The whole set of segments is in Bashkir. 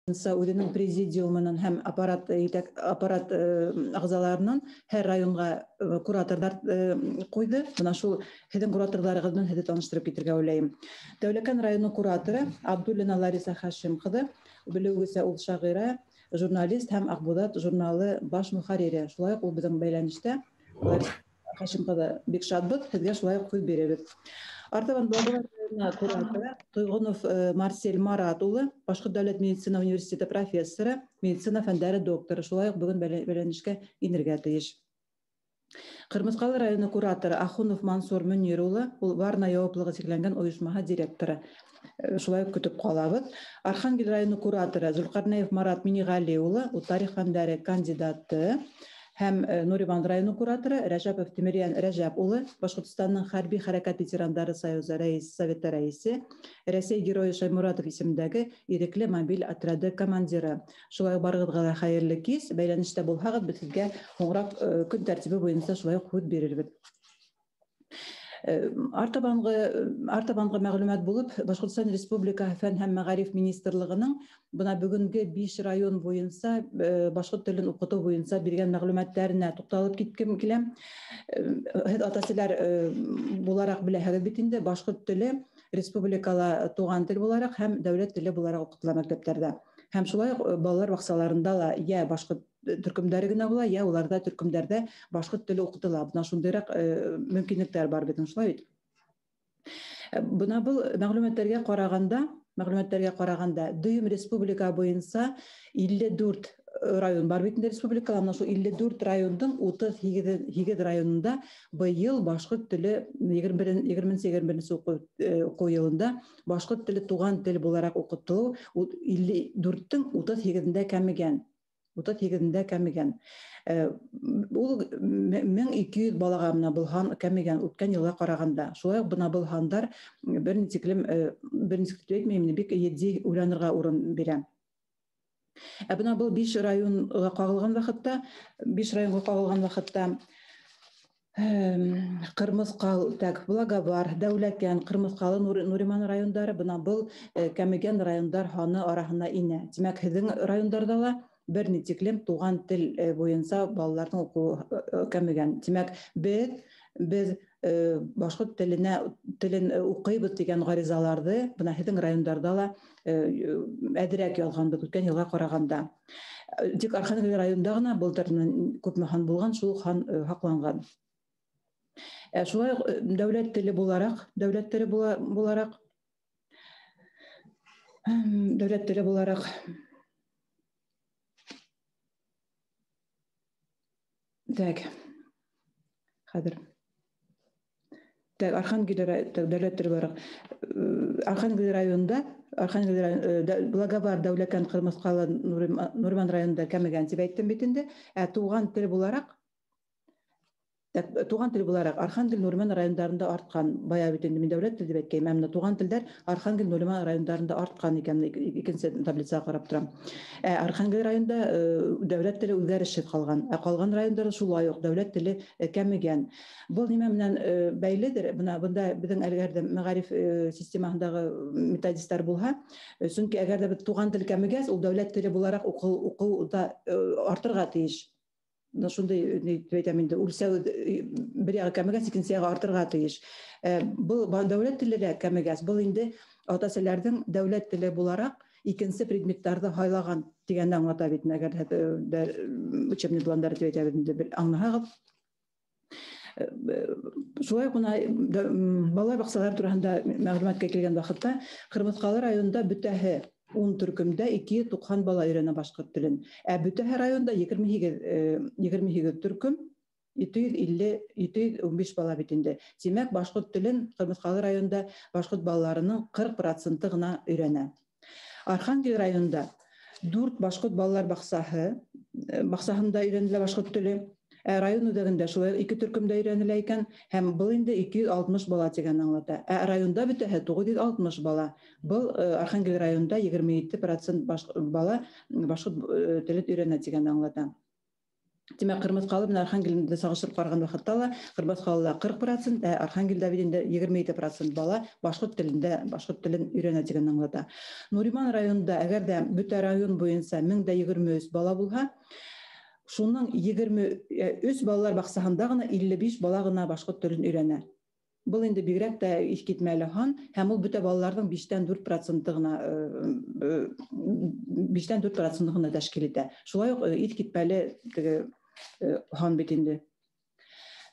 Үҙенең президиумынан һәм аппарат аппарат ағзаларынан һәр районға кураторҙар ҡуйҙы. Бына шул һеҙҙең кураторҙарығыҙ менән һеҙҙе таныштырып китергә уйлайым. Дәүләкән районы кураторы Абдуллина Лариса Хашим ҡыҙы, белеүегеҙсә, ул шағирә, журналист һәм Аҡбуҙат журналы баш мөхәррире. Шулай уҡ ул беҙҙең бәйләнештә. Лариса Хашим ҡыҙы, бик шатбыҙ, һеҙгә шулай уҡ һүҙ бирәбеҙ. Артабан Благовар кураторы Тойғонов Марсель Марат улы, Башҡорт дәүләт медицина университеты профессоры, медицина фәндәре докторы, шулай уҡ бөгөн бәйләнешкә инергә тейеш. Ҡырмыҫҡалы районы кураторы Ахунов Мансур Мөнир улы, ул Варна яуаплығы сикләнгән ойошмаһы директоры. Шулай уҡ көтөп ҡалабыҙ. Архангел районы кураторы Зөлҡәрнәев Марат Миниғәли улы, ул тарих фәндәре кандидаты. Һәм Нуриман районы кураторы Рәжәпов Тимерйән Рәжәп улы, Башҡортостандың хәрби хәрәкәт ветерандары союзы рәис советы рәисе, Рәсәй геройы Шаймуратов исемендәге ирекле мобиль отряды командиры. Шулай уҡ барығыҙға ла хәйерле кис, бәйләнештә булһағыҙ, беҙ һеҙгә һуңыраҡ көн тәртибе буйынса шулай уҡ һүҙ бирербеҙ. Артабанғы мәғлүмәт булып, Башҡортостан Республикаһы Фән һәм мәғариф министрлығының бына бөгөнгө 5 район буйынса башҡорт телен уҡытыу буйынса биргән мәғлүмәттәренә туҡталып киткем килә. Һеҙ ата-әсәләр булараҡ беләһегеҙ бит инде, башҡорт теле республикала туған тел булараҡ һәм дәүләт теле булараҡ уҡытыла мәктәптәрҙә. Һәм шулай уҡ балалар баҡсаларында ла йә башҡорт төркөмдәре генә була, йә уларҙа төркөмдәрҙә башҡорт теле уҡытыла. Бына шундайыраҡ мөмкинлектәр бар бит, шулай бит. Бына был мәғлүмәттәргә ҡарағанда, дөйөм республика буйынса 54 район бар бит инде республикала. Бына шул 54 райондың 38 районында быйыл башҡорт теле егерменсе, егерме беренсе уҡыу йылында башҡорт теле туған тел булараҡ уҡытылыу 54-тең 38-ендә кәмегән. 38-ендә кәмегән. Ул 1200 балаға бына был һан кәмегән үткән йылға ҡарағанда. Шулай уҡ бына был һандар бер ни тиклем, бер ни тиклем әйтмәйем, бик етди уйланырға урын бирә. Ә бына был 5 районға ҡағылған ваҡытта, 5 районға ҡағылған ваҡытта, Ҡырмыҫҡал, так, Благовар, Дәүләкән, Ҡырмыҫҡалы, Нуриман райондары бына был кәмегән райондар һаны араһына инә. Тимәк, һеҙҙең райондарҙа ла бер ни тиклем туған тел буйынса балаларҙың уҡыуы кәмегән. Тимәк, беҙ башҡорт телен уҡыйбыҙ тигән ғаризаларҙы бына һеҙҙең райондарҙа ла әҙерәк яҙғанбыҙ үткән йылға ҡарағанда. Тик Архангел районында ғына былтыр күпме һан булған, шул һан һаҡланған. Шулай уҡ дәүләт теле булараҡ, дәүләт теле булараҡ, дәүләт теле булараҡ Так, хәҙер. Так, Архангел так, дәүләт теле булараҡ. Архангел районында, Архангел Благовар, Дәүләкән, Ҡырмыҫҡалы, Нуриман районында кәмегән тип әйттем бит инде. Ә туған тел булараҡ, так, туған тел булараҡ Архангел, Нуриман райондарында артҡан. Бая бит инде мин дәүләт теле тип әйткәйнем. Ә менә туған телдәр Архангел, Нуриман райондарында артҡан икән, икенсе таблицаға ҡарап торам. Ә Архангел районында дәүләт теле үҙгәрешһеҙ ҡалған. Ә ҡалған райондарҙа шулай уҡ дәүләт теле кәмегән. Был нимә менән бәйледер? Бына бында беҙҙең әгәр ҙә мәғариф системаһындағы методисттар булһа, сөнки әгәр ҙә беҙ туған тел кәмегәс, ул дәүләт теле булараҡ уҡыу да артырға тейеш. Бына шундай, ни тип әйтәм инде, үлсәү бер яғы кәмегәс, икенсе яғы артырға тейеш. Был дәүләт теле лә кәмегәс, был инде ата-әсәләрҙең дәүләт теле булараҡ икенсе предметтарҙы һайлаған тигәнде аңлата бит. Әгәр учебный пландар тип әйтәбеҙ инде, бер аңлаһағыҙ. Шулай уҡ бына балалар баҡсалары тураһында мәғлүмәткә килгән ваҡытта Ҡырмыҫҡалы районында бөтәһе 10 төркөмдә 290 бала өйрәнә башҡорт телен. Ә бөтәһе районда егерме һигеҙ төркөм, ете йөҙ илле, ете йөҙ ун биш бала бит инде. Тимәк, башҡорт телен Ҡырмыҫҡалы районында башҡорт балаларының ҡырҡ проценты ғына өйрәнә. Архангел районында 4 башҡорт балалар баҡсаһында өйрәнелә башҡорт теле. Ә район үҙәгендә шулай 2 төркөмдә өйрәнелә икән, һәм был инде 260 бала тигәнне аңлата. Ә районда бөтәһе 960 бала. Был Архангел районында егерме ете процент бала башҡорт телен өйрәнә тигәнне аңлата. Тимәк, Ҡырмыҫҡалы менән Архангелде сағыштырып ҡараған ваҡытта ла Ҡырмыҫҡалыла 40%, ә Архангелдә бит инде 27% бала башҡорт телендә, башҡорт телен өйрәнә тигәнне аңлата. Нуриман районында әгәр ҙә бөтә район буйынса 1023 бала булһа, шуның 23 балалар баҡсаһында ғына 55 бала ғына башҡорт телен өйрәнә. Был инде бигерәк тә иҫ китмәле һан, һәм ул бөтә балаларҙың 5-4% ғына, 5-4% ғына тәшкил итә. Шулай уҡ иҫ китмәле теге һан бит инде.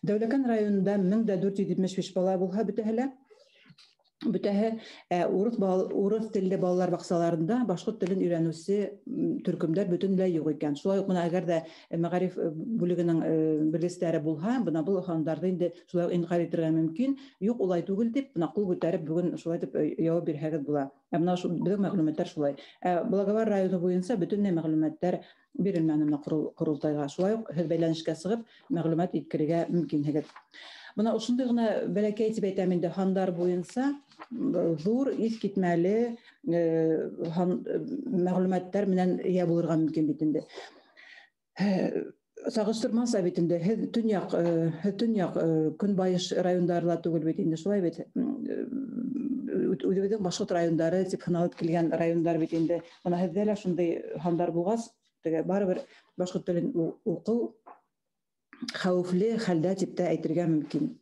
Дәүләкән районында 1475 бала булһа бөтәһе лә, бөтәһе, урыҫ телле балалар баҡсаларында башҡорт телен өйрәнеүсе төркөмдәр бөтөнләй юҡ икән. Шулай уҡ бына әгәр ҙә мәғариф бүлегенең белгестәре булһа, бына был һандарҙы инде шулай уҡ инҡар итергә мөмкин. Юҡ, улай түгел тип, бына ҡул күтәреп бөгөн шулай тип яуап бирһәгеҙ була. Ә бына беҙҙең мәғлүмәттәр шулай. Ә Благовар районы буйынса бөтөнләй мәғлүмәттәр бирелмәне бына ҡоролтайға. Шулай уҡ һеҙ бәйләнешкә сығып мәғлүмәт еткерергә мөмкинһегеҙ. Бына ошондай ғына бәләкәй тип әйтәм инде һандар буйынса ҙур иҫ китмәле мәғлүмәттәр менән эйә булырға мөмкин бит инде. Сағыштырмаса бит инде, һеҙ төньяҡ, көнбайыш райондары ла түгел бит инде, шулай бит. Үҙебеҙҙең башҡорт райондары тип һаналып килгән райондар бит инде. Бына һеҙҙә лә шундай һандар булғас, теге барыбер башҡорт телен уҡыу хәүефле хәлдә тип тә әйтергә мөмкин.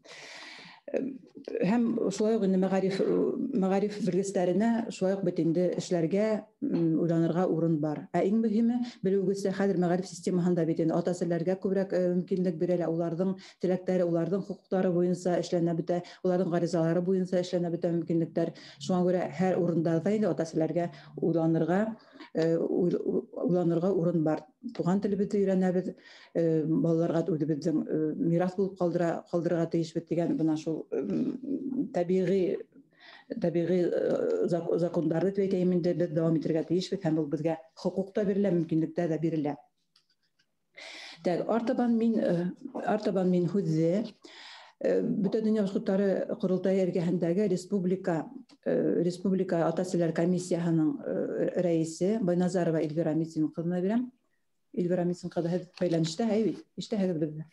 Һәм шулай уҡ инде мәғариф белгестәренә шулай уҡ бит инде эшләргә, уйланырға урын бар. Ә иң мөһиме, белеүегеҙсә, хәҙер мәғариф системаһында бит инде ата-әсәләргә күберәк мөмкинлек бирелә, уларҙың теләктәре, уларҙың хоҡуҡтары буйынса эшләнә бөтә, уларҙың ғаризалары буйынса эшләнә бөтә мөмкинлектәр. Шуңа күрә һәр урындарҙа инде ата-әсәләргә уйланырға урын бар. Туған телебеҙҙе өйрәнәбеҙ, балаларға үҙебеҙҙең мираҫ булып ҡалдырырға тейешбеҙ тигән бына шул тәбиғи закондарҙы тип әйтәйем инде, беҙ дауам итергә тейешбеҙ, һәм ул беҙгә хоҡуҡ та бирелә, мөмкинлектәр ҙә бирелә. Так, артабан мин һүҙҙе Бөтә донъя башҡорттары ҡоролтайы эргәһендәге республика ата-әсәләр комиссияһының рәйесе Байназарова Эльвира Митин ҡыҙына бирәм. Эльвира Митин ҡыҙы, һеҙ бәйләнештә, әй бит? Ишетәһегеҙ беҙҙе?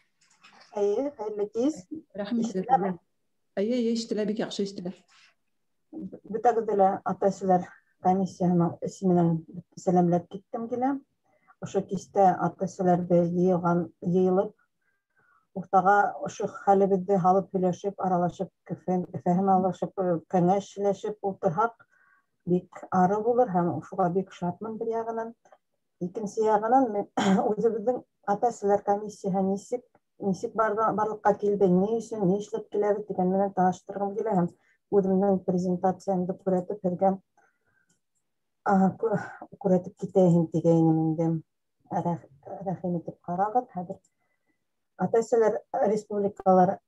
Эйе, хәйерле кис. Рәхмәт һеҙгә. Эйе, эйе, ишетелә, бик яҡшы ишетелә. Бөтәгеҙҙе лә ата-әсәләр комиссияһының исеменән сәләмләп киттем килә. Ошо кистә ата-әсәләрҙе йыйылып, уртаға ошо хәлебеҙҙе һалып һөйләшеп, аралашып, фәһем алышып, кәңәшләшеп ултырһаҡ, бик ары булыр һәм шуға бик шатмын бер яғынан. Икенсе яғынан мин үҙебеҙҙең ата-әсәләр комиссияһы нисек барлыҡҡа килде, ни өсөн, ни эшләп киләбеҙ тигән менән таныштырғым килә һәм үҙемдең презентациямды күрһәтеп һеҙгә, күрһәтеп китәйем тигәйнем инде. Рәхим итеп ҡарағыҙ. Хәҙер ата-әсәләр республикалар,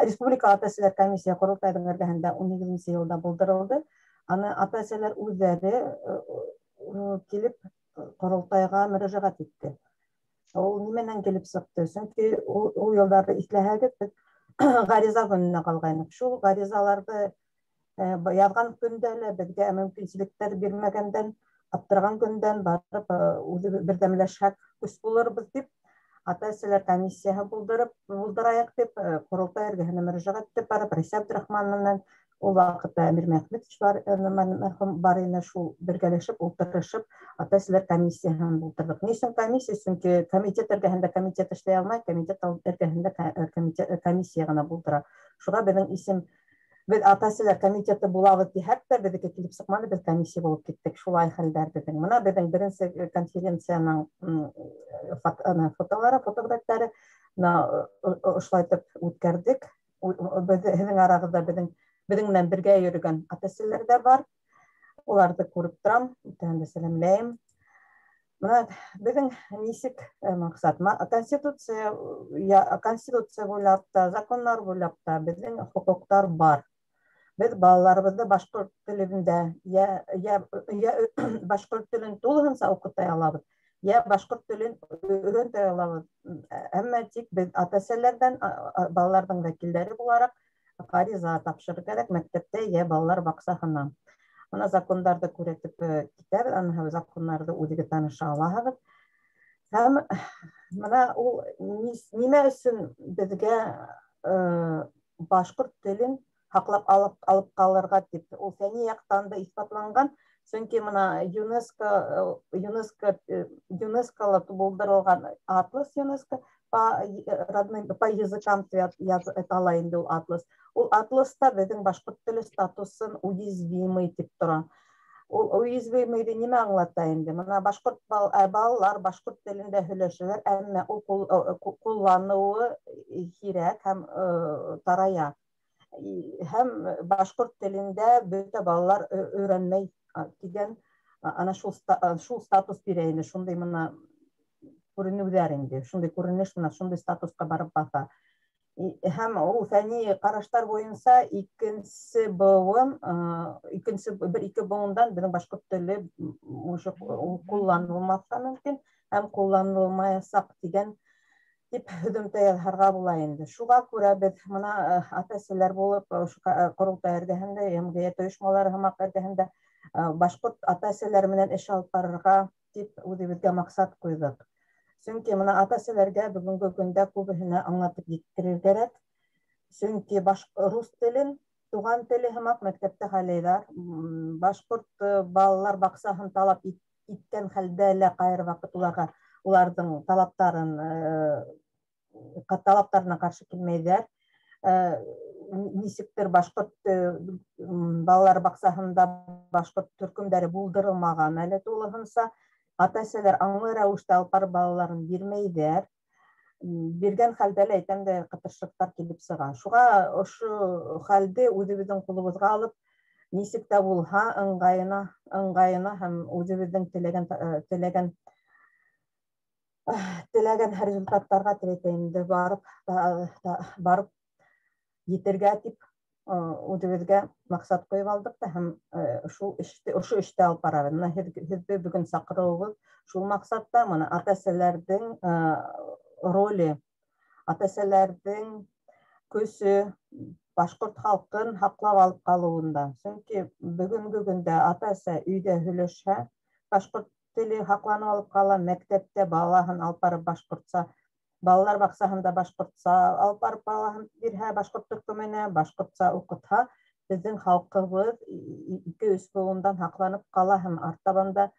республика ата-әсәләр комиссия ҡоролтайҙың эргәһендә ун һигеҙенсе йылда булдырылды. Аны ата-әсәләр үҙҙәре килеп ҡоролтайға мөрәжәғәт итте. Ул нимәнән килеп сыҡты? Сөнки ул йылдарҙы иҫләһәгеҙ, беҙ ғариза көнөнә ҡалғайныҡ. Шул ғаризаларҙы яҙған көндә лә беҙгә мөмкинселектәр бирмәгәндән, аптыраған көндән барып үҙе берҙәмләшһәк көс булырбыҙ тип, ата-әсәләр комиссияһы булдырайыҡ тип, ҡоролтай эргәһенә мөрәжәғәт итеп барып, Рәйсә Абдрахман менән ул ваҡытта Әмир Мәхмүтович бар, мәрхүм бар ине, шул бергәләшеп ултырышып ата-әсәләр комиссияһын булдырҙыҡ. Ни өсөн комиссия? Сөнки комитет эргәһендә комитет эшләй алмай, комитет эргәһендә комиссия ғына булдыра. Шуға беҙҙең исем, беҙ ата-әсәләр комитеты булабыҙ тиһәк тә, беҙҙеке килеп сыҡманы, беҙ комиссия булып киттек. Шулай хәлдәр беҙҙең. Бына беҙҙең беренсе конференцияның фотолары, фотографтары, бына ошолайтып үткәрҙек. Һеҙҙең арағыҙҙа беҙҙең менән бергә йөрөгән ата-әсәләр дә бар. Уларҙы күреп торам, үтәһен дә сәләмләйем. Бына беҙҙең нисек маҡсат? Конституция буйлап та, законнар буйлап та беҙҙең хоҡуҡтар бар. Беҙ балаларыбыҙҙы башҡорт телендә, я башҡорт телен тулыһынса уҡыта алабыҙ, я башҡорт телен өйрәтә алабыҙ. Әммә тик беҙ ата-әсәләрҙән, балаларҙың вәкилдәре булараҡ ғариза тапшырыр кәрәк мәктәптә йә балалар баҡсаһына. Бына закондарҙы күрһәтеп китәбеҙ, аны закондарҙы үҙегеҙ таныша алаһығыҙ. Һәм бына ул нимә өсөн беҙгә башҡорт телен һаҡлап алып ҡалырға тип, ул фәнни яҡтан да иҫбатланған, сөнки бына ЮНЕСКО-ла булдырылған атлас, ЮНЕСКО по родным, по языкам атала инде ул атлас. Ул атласта беҙҙең башҡорт теле статусын уязвимый тип тора. Ул уязвимыйҙы нимә аңлата инде? Бына башҡорт балалар башҡорт телендә һөйләшәләр, әммә ул ҡулланыуы һирәк һәм тарая. Һәм башҡорт телендә бөтә балалар өйрәнмәй тигән, ана шул статус бирә инде, шундай бына күренеүҙәр инде, шундай күренеш бына шундай статусҡа барып баҫа. Һәм ул фәнни ҡараштар буйынса икенсе быуын, икенсе бер-ике быуындан беҙҙең башҡорт теле уже ҡулланылмаҫҡа мөмкин һәм ҡулланылмаясаҡ тигән тип һөҙөмтә яһарға була инде. Шуға күрә беҙ бына ата-әсәләр булып ҡоролтай эргәһендә, йәмғиәт ойошмалары һымаҡ эргәһендә башҡорт ата-әсәләре менән эш алып барырға тип үҙебеҙгә маҡсат ҡуйҙыҡ. Сөнки бына ата-әсәләргә бөгөнгө көндә күбеһенә аңлатып еткерер кәрәк. Сөнки рус телен туған теле һымаҡ мәктәптә һайлайҙар. Башҡорт балалар баҡсаһын талап иткән хәлдә лә ҡайһы ваҡыт уларға уларҙың талаптарына ҡаршы килмәйҙәр. Нисектер башҡорт балалар баҡсаһында башҡорт төркөмдәре булдырылмаған әле тулыһынса. Ата-әсәләр аңлы рәүештә алып барып балаларын бирмәйҙәр. Биргән хәлдә лә әйтәм дә ҡытыршылыҡтар килеп сыға. Шуға ошо хәлде үҙебеҙҙең ҡулыбыҙға алып, нисек тә булһа ыңғайына һәм үҙебеҙҙең теләгән результаттарға тип инде барып етергә тип үҙебеҙгә маҡсат ҡуйып алдыҡ та һәм шул эште, ошо эште алып барабыҙ. Бына һеҙҙе бөгөн саҡырыуыбыҙ шул маҡсатта. Бына ата-әсәләрҙең роле, ата-әсәләрҙең көсө башҡорт халҡын һаҡлап алып ҡалыуында. Сөнки бөгөнгө көндә ата-әсә өйҙә һөйләшһә, башҡорт теле һаҡланып алып ҡала, мәктәптә балаһын алып барып башҡортса, балалар баҡсаһында башҡортса алып барып балаһын бирһә, башҡорт төркөмөнә башҡортса уҡытһа, беҙҙең халҡыбыҙ ике-өс быуындан һаҡланып ҡала һәм артабан да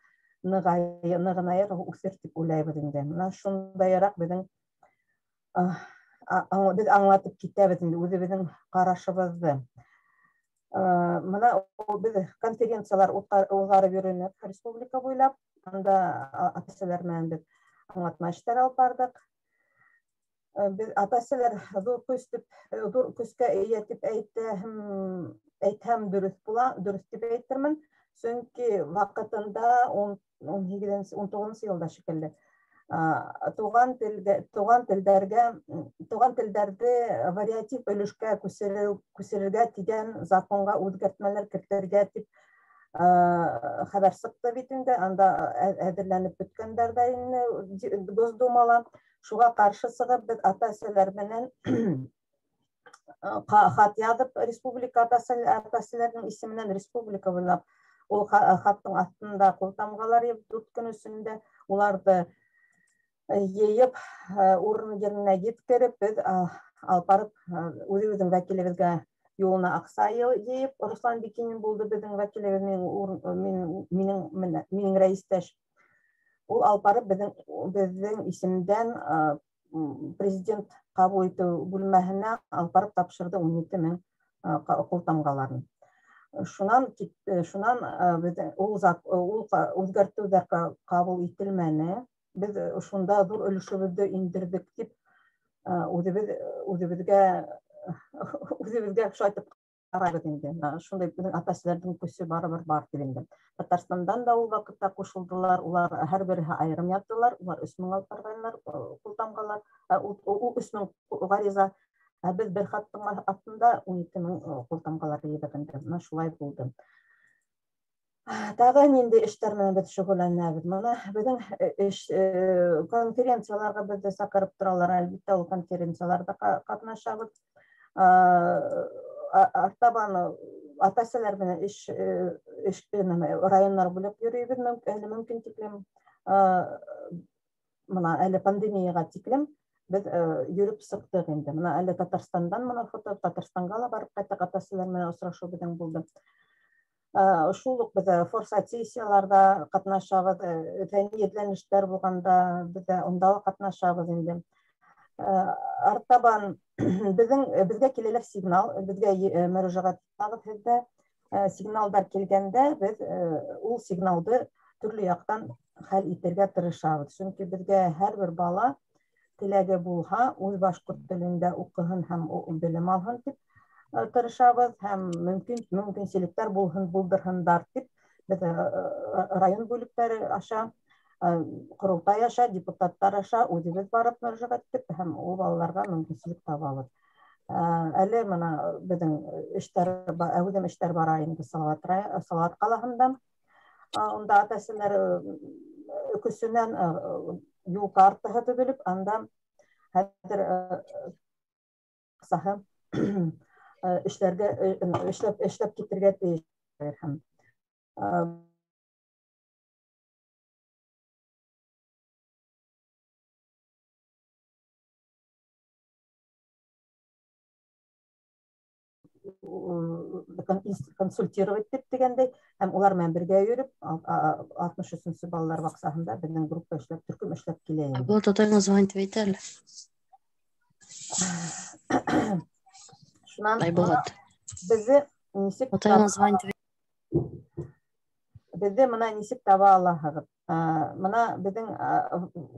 нығынайыр, үҫер тип уйлайбыҙ инде. Бына шундайыраҡ беҙ аңлатып китәбеҙ инде үҙебеҙҙең ҡарашыбыҙҙы. Бына беҙ конференциялар уҙғарып йөрөнөк республика буйлап, анда ата-әсәләр менән беҙ аңлатма эштәр алып барҙыҡ. Беҙ ата-әсәләр ҙур көс тип, ҙур көскә эйә тип әйтһәм дөрөҫ була, дөрөҫ тип әйтермен. Сөнки ваҡытында ун һигеҙенсе, ун туғыҙынсы йылда шикелле, туған телдәрҙе вариатив өлөшкә күсерергә тигән законға үҙгәртмәләр кертергә тип хәбәр сыҡты бит инде. Анда әҙерләнеп бөткәндәр ҙә инде Госдумала. Шуға ҡаршы сығып, беҙ ата-әсәләр менән хат яҙып, республика ата-әсәләренең исеменән республика буйлап ул хаттың аҫтында ҡултамғалар йыйып, 4 көн эсендә уларҙы йыйып, урын еренә еткереп, беҙ алып барып, үҙебеҙҙең вәкилебеҙгә юлына аҡса йыйып, Руслан Бикинин булды беҙҙең вәкилебеҙ, минең рәйестәш. Ул алып барып беҙҙең исемдән президент ҡабул итеү бүлмәһенә алып барып тапшырҙы 17 мең ҡултамғаларын. Шунан ул үҙгәртеүҙәр ҡабул ителмәне. Беҙ шунда ҙур өлөшөбөҙҙө индерҙек тип үҙебеҙгә шулайтып ҡарайбыҙ инде. Шундай беҙҙең ата-әсәләрҙең көсө барыбер бар тип инде. Татарстандан да ул ваҡытта ҡушылдылар, улар һәр береһе айырым яттылар, улар 3000 алып барғайнылар, ҡултамғалар, ул 3000 ғариза. Ә беҙ бер хаттың аҫтында 17 000 ҡултамғалар йыйҙыҡ инде. Бына шулай булды. Тағы ниндәй эштәр менән беҙ шөғөлләнәбеҙ? Бына беҙҙең эш конференцияларға беҙҙе саҡырып торалар, әлбиттә, ул конференцияларҙа ҡатнашабыҙ. Артабан ата-әсәләр менән эш районнар буйлап йөрөйбөҙ, әле мөмкин тиклем. Мына әле пандемияға тиклем беҙ йөрөп сыҡтыҡ инде. Мына әле Татарстандан мына фото, Татарстанға ла барып ҡайттыҡ, ата-әсәләр менән осрашыу беҙҙең булды. Шул уҡ беҙ форсайт сессияларҙа ҡатнашабыҙ, фәнни эҙләнештәр булғанда беҙ унда ла ҡатнашабыҙ инде. Артабан беҙгә киләләр сигнал, беҙгә мөрәжәғәт итәбеҙ һеҙҙә. Сигналдар килгәндә беҙ ул сигналды төрлө яҡтан хәл итергә тырышабыҙ. Сөнки беҙгә һәр бер бала теләге булһа, үҙ башҡорт телендә уҡыһын һәм белем алһын тип тырышабыҙ һәм мөмкинселектәр булһын, булдырһындар тип беҙ район бүлектәре аша, ҡоролтай аша, депутаттар аша үҙебеҙ барып мөрәжәғәт итеп һәм ул балаларға мөмкинселек табабыҙ. Әле мына беҙҙең эштәр, әүҙем эштәр бара инде Салауат ҡалаһында. Унда ата-әсәләр көсөнән юл картаһы төҙөлөп, анда хәҙер аҡсаһы эшләргә, эшләп китергә тейеш һәм консультировать тип тигәндәй, һәм улар менән бергә йөрөп, 63-нсө балалар баҡсаһында беҙҙең группа эшләп, төркөм эшләп килә инде. Айбулат атайыңа звонить итә әле. Шунан Айбулат. Беҙҙе нисек Атайыңа звонить Беҙҙе мына нисек таба алаһығыҙ? Мына беҙҙең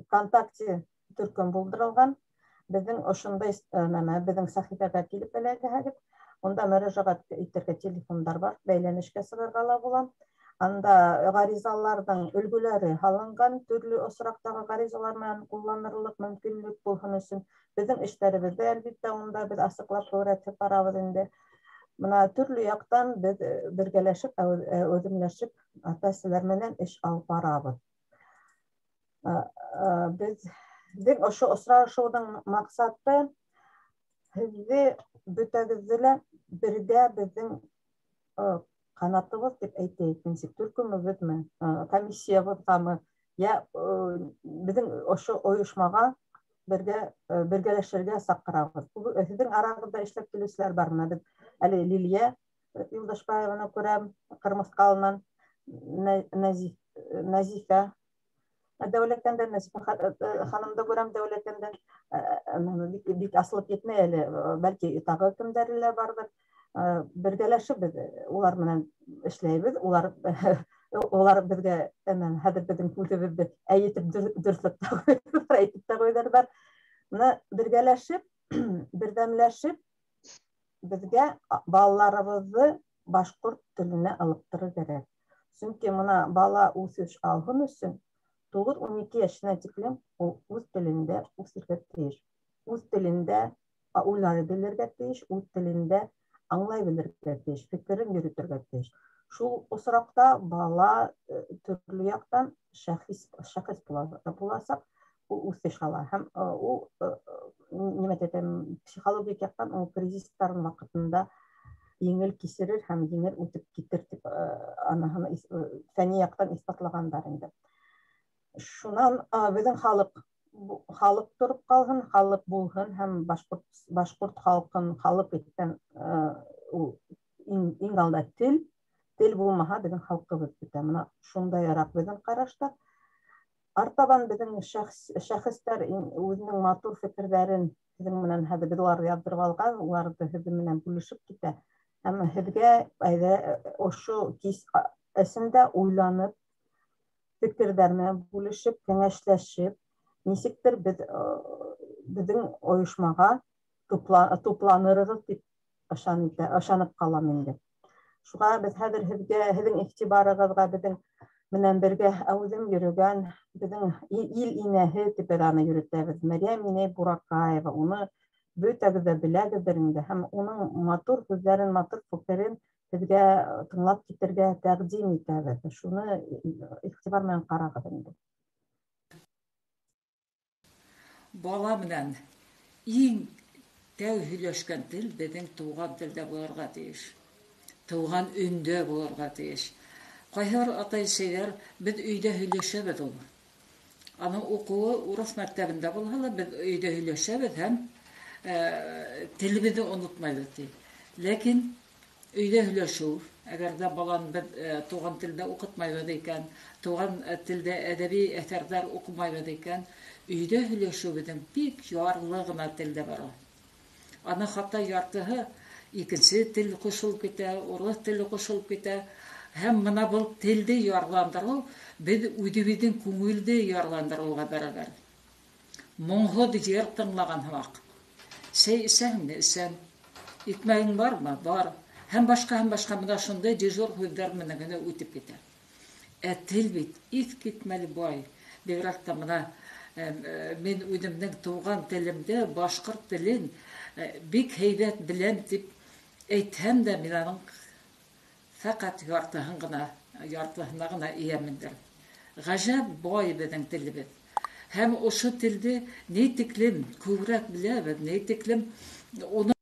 ВКонтакте төркөм булдырылған. Беҙҙең ошондай нәмә, беҙҙең сәхифәгә килеп эләгәһегеҙ. Унда мөрәжәғәт итергә телефондар бар, бәйләнешкә сығырға ла була. Анда ғаризаларҙың өлгөләре һалынған, төрлө осраҡтағы ғаризалар менән ҡулланырлыҡ мөмкинлек булһын өсөн. Беҙҙең эштәребеҙҙе әлбиттә унда беҙ асыҡлап күрһәтеп барабыҙ инде. Мына төрлө яҡтан беҙ бергәләшеп, әүҙемләшеп ата-әсәләр менән эш алып барабыҙ. Беҙҙең ошо осрашыуҙың маҡсаты һеҙҙе бөтәгеҙҙе лә бергә беҙҙең ҡанатыбыҙ тип әйтәйек, нисек төркөмөбөҙмө, комиссиябыҙғамы, йә беҙҙең ошо ойошмаға бергәләшергә саҡырабыҙ. Һеҙҙең арағыҙҙа эшләп килеүселәр бар. Мына беҙ әле Лилиә Юлдашбаеваны күрәм, Ҡырмыҫҡалынан, Нәзифә Дәүләкәндән, Нәзифә ханымды күрәм Дәүләкәндән. Бик асылып етмәй әле, бәлки тағы кемдәре лә барҙыр. Бергәләшеп беҙ улар менән эшләйбеҙ. Улар беҙгә, әмән, хәҙер беҙҙең күҙебеҙҙе әйтеп дөрөҫләп тә ҡуйҙылар, әйтеп тә ҡуйҙылар. Мына бергәләшеп, берҙәмләшеп беҙгә балаларыбыҙҙы башҡорт теленә ылыҡтырыр кәрәк. Сөнки мына бала үҫеш алһын өсөн 9-12 йәшенә тиклем ул үҙ телендә үҫергә тейеш. Үҙ телендә уйлай белергә тейеш, үҙ телендә аңлай белергә тейеш, фекерен йөрөтөргә тейеш. Шул осраҡта бала төрлө яҡтан шәхес буласаҡ, ул үҫеш ала. Һәм ул, нимә әйтәм, психологик яҡтан ул кризистарын ваҡытында еңел кисерер һәм еңел үтеп китер тип, аныһын фәнни яҡтан иҫбатлағандар инде. Шунан беҙҙең халыҡ тороп ҡалһын, халыҡ булһын һәм башҡорт халҡын халыҡ иткән, ул иң алда тел, тел булмаһа беҙҙең халҡыбыҙ бөтә. Мына шундайыраҡ беҙҙең ҡараштар. Артабан беҙҙең шәхестәр үҙенең матур фекерҙәрен һеҙҙең менән хәҙер беҙ уларҙы яҙҙырып алған, уларҙы һеҙҙең менән бүлешеп китә. Һәм һеҙгә әйҙә ошо кис эсендә уйланып, фекерҙәр менән бүлешеп, кәңәшләшеп, нисектер беҙҙең ойошмаға тупланырығыҙ тип ышанып ҡалам инде. Шуға беҙ хәҙер һеҙгә, һеҙҙең иғтибарығыҙға беҙҙең менән бергә әүҙем йөрөгән беҙҙең ил инәһе тип беҙ аны йөрөтәбеҙ, Мәрйәм инәй Буракаева, уны бөтәгеҙ ҙә беләгеҙҙер инде, һәм уның матур һүҙҙәрен, матур фекерен һеҙгә тыңлап китергә тәҡдим итәбеҙ. Шуны иғтибар менән ҡарағыҙ инде. Бала менән иң тәү һөйләшкән тел беҙҙең тыуған телдә булырға тейеш. Тыуған өндә булырға тейеш. Ҡайһы бер атай-әсәйләр беҙ өйҙә һөйләшәбеҙ ул. Аның уҡыуы урыҫ мәктәбендә булһа ла, беҙ өйҙә һөйләшәбеҙ һәм телебеҙҙе онотмайбыҙ, ти. Ләкин өйҙә һөйләшеү, әгәр ҙә баланы беҙ туған телдә уҡытмайбыҙ икән, туған телдә әҙәби әҫәрҙәр уҡымайбыҙ икән, өйҙә һөйләшеү беҙҙең бик ярлы ғына телдә бара. Аны хатта яртыһы икенсе тел ҡушылып китә, урыҫ теле ҡушылып китә. Һәм бына был телде ярландырыу беҙ үҙебеҙҙең күңелде ярландырыуға бәрабәр. Моңһоҙ йыр тыңлаған һымаҡ. Сәй эсәһеңме? Эсәм. Икмәгең бармы? Бар. Һәм башҡа, һәм башҡа бына шундай дежур һүҙҙәр менән генә үтеп китә. Ә тел бит иҫ китмәле бай. Бигерәк тә бына мин үҙемдең тыуған телемде, башҡорт телен бик һәйбәт беләм тип әйтһәм дә, мин аның фәҡәт яртыһына ғына эйәмендер. Ғәжәп бай беҙҙең телебеҙ. Һәм ошо телде ни тиклем күберәк беләбеҙ, ни тиклем уны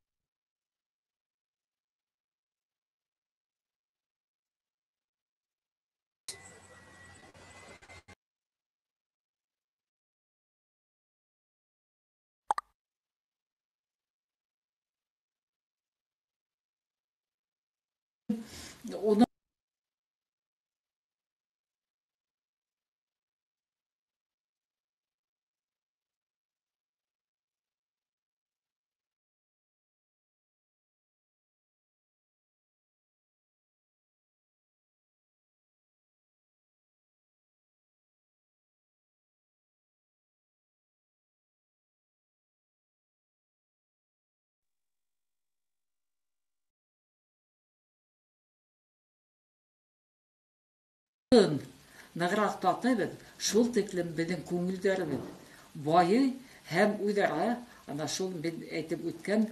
нығыраҡ татыйбыҙ, шул тиклем беҙҙең күңелдәребеҙ байый һәм үҙ-ара ана шул мин әйтеп үткән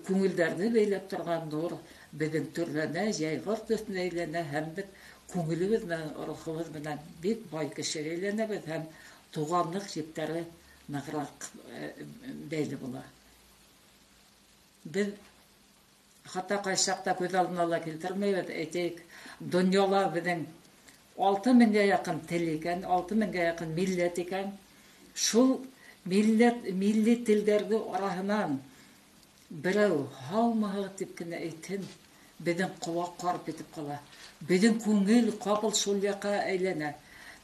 күңелдәрҙе бәйләп торған нур беҙҙең төрләнә, йәйғор төҫөнә әйләнә һәм беҙ күңелебеҙ менән, рухыбыҙ менән бик бай кешегә әйләнәбеҙ һәм туғанлыҡ ептәре нығыраҡ бәйле була. Беҙ хатта ҡайсаҡта күҙ алдына ла килтермәйбеҙ, әйтәйек, донъяла беҙҙең 6000-гә яҡын тел икән, 6000-гә яҡын милләт икән. Шул милләт, милли телдәрҙе араһынан берәү һаумыһығыҙ тип кенә әйтһен, беҙҙең ҡолаҡ ҡарып китеп ҡала. Беҙҙең күңел ҡапыл шул яҡҡа әйләнә.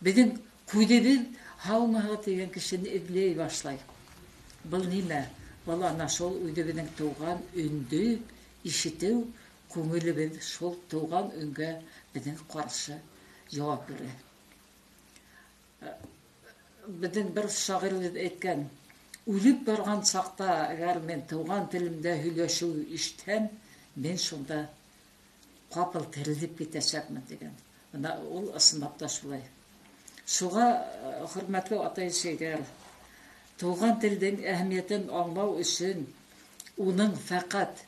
Беҙҙең күҙебеҙ һаумыһығыҙ тигән кешене эҙләй башлай. Был нимә? Был ана шул үҙебеҙҙең тыуған өндө ишетеү, күңелебеҙ шул тыуған өнгә беҙҙең ҡаршы яуап бирә. Беҙҙең бер шағирыбыҙ әйткән, үлеп барған саҡта, әгәр мин тыуған телемдә һөйләшеү ишетһәм, мин шунда ҡапыл терелеп китәсәкмен тигән. Бына ул ысынлап та шулай. Шуға, хөрмәтле атай-әсәйҙәр, тыуған телдең әһәмиәтен аңлау өсөн уның фәҡәт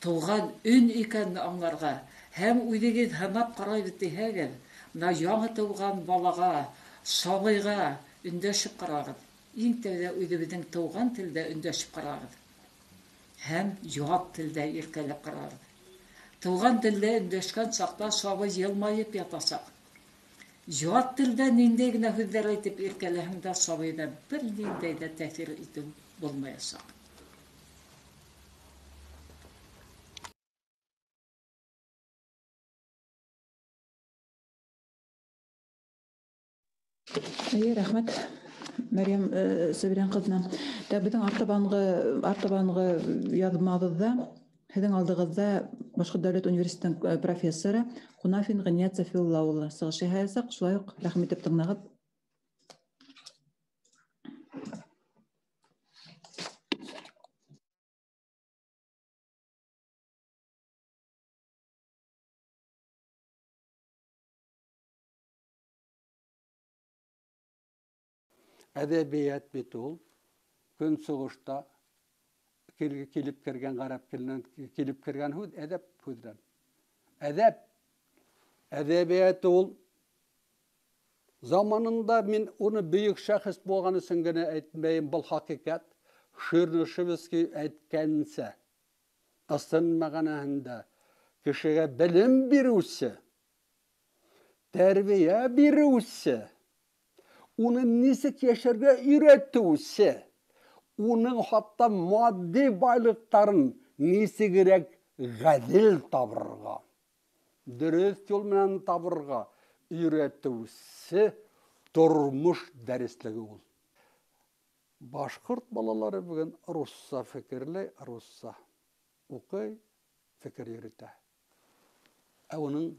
тыуған өн икәнен аңларға һәм үҙегеҙ һынап ҡарайбыҙ тиһәгеҙ, бына яңы тыуған балаға, сабыйға өндәшеп ҡарағыҙ. Иң тәүҙә үҙебеҙҙең тыуған телдә өндәшеп ҡарағыҙ. Һәм ят телдә иркәләп ҡарағыҙ. Тыуған телдә өндәшкән саҡта сабый йылмайып ятасаҡ. Ят телдә ниндәй генә һүҙҙәр әйтеп иркәләһәң дә сабыйҙа бер ниндәй ҙә тәьҫир итеү булмаясаҡ. Эйе, рәхмәт Мәрйәм Сабирян ҡыҙына. Беҙҙең артабанғы яҙмабыҙҙа һеҙҙең алдығыҙҙа Башҡорт дәүләт университетының профессоры Ҡунафин Ғиниәт Сәфиулла улы сығыш яһаясаҡ. Шулай уҡ рәхим итеп тыңлағыҙ. Әҙәбиәт бит ул көнсығышта килеп кергән ғәрәп теленән килеп кергән һүҙ, әҙәп һүҙҙән. Әҙәп, әҙәбиәт ул заманында мин уны бөйөк шәхес булған өсөн генә әйтмәйем, был хәҡиҡәт. Чернышевский әйткәнсә, ысын мәғәнәһендә кешегә белем биреүсе, тәрбиә биреүсе, Уны нисек йәшәргә өйрәтеүсе, уның хатта матди байлыҡтарын нисегерәк ғәҙел табырға, дөрөҫ юл менән табырға өйрәтеүсе тормош дәреслеге ул. Башҡорт балалары бөгөн русса фекерләй, русса уҡый, фекер йөрөтә. Ә уның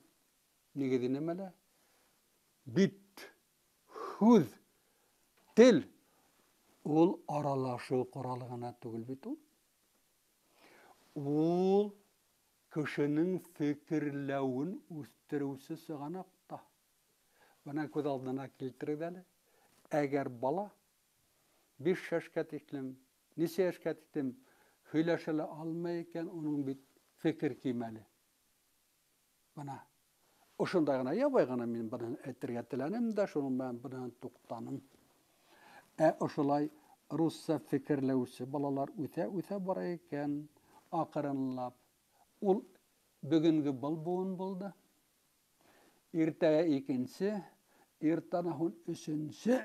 нигеҙе нимәлә? Бит, һүҙ, тел ул аралашыу ҡоралы ғына түгел бит ул. Ул кешенең фекерләүен үҫтереүсе сығанаҡ та. Бына күҙ алдына килтерегеҙ әле. Әгәр бала 5 йәшкә тиклем, нисә йәшкә тиклем һөйләшә лә алмай икән, уның бит фекер кимәле. Бына ошондай ғына, ябай ғына мин быны әйтергә теләнем дә, шуның менән быны туҡтаным. Ә ошолай русса фекерләүсе балалар үҫә-үҫә бара икән, аҡрынлап. Ул бөгөнгө был быуын булды. Иртәгә икенсе, иртәнән һуң өсөнсө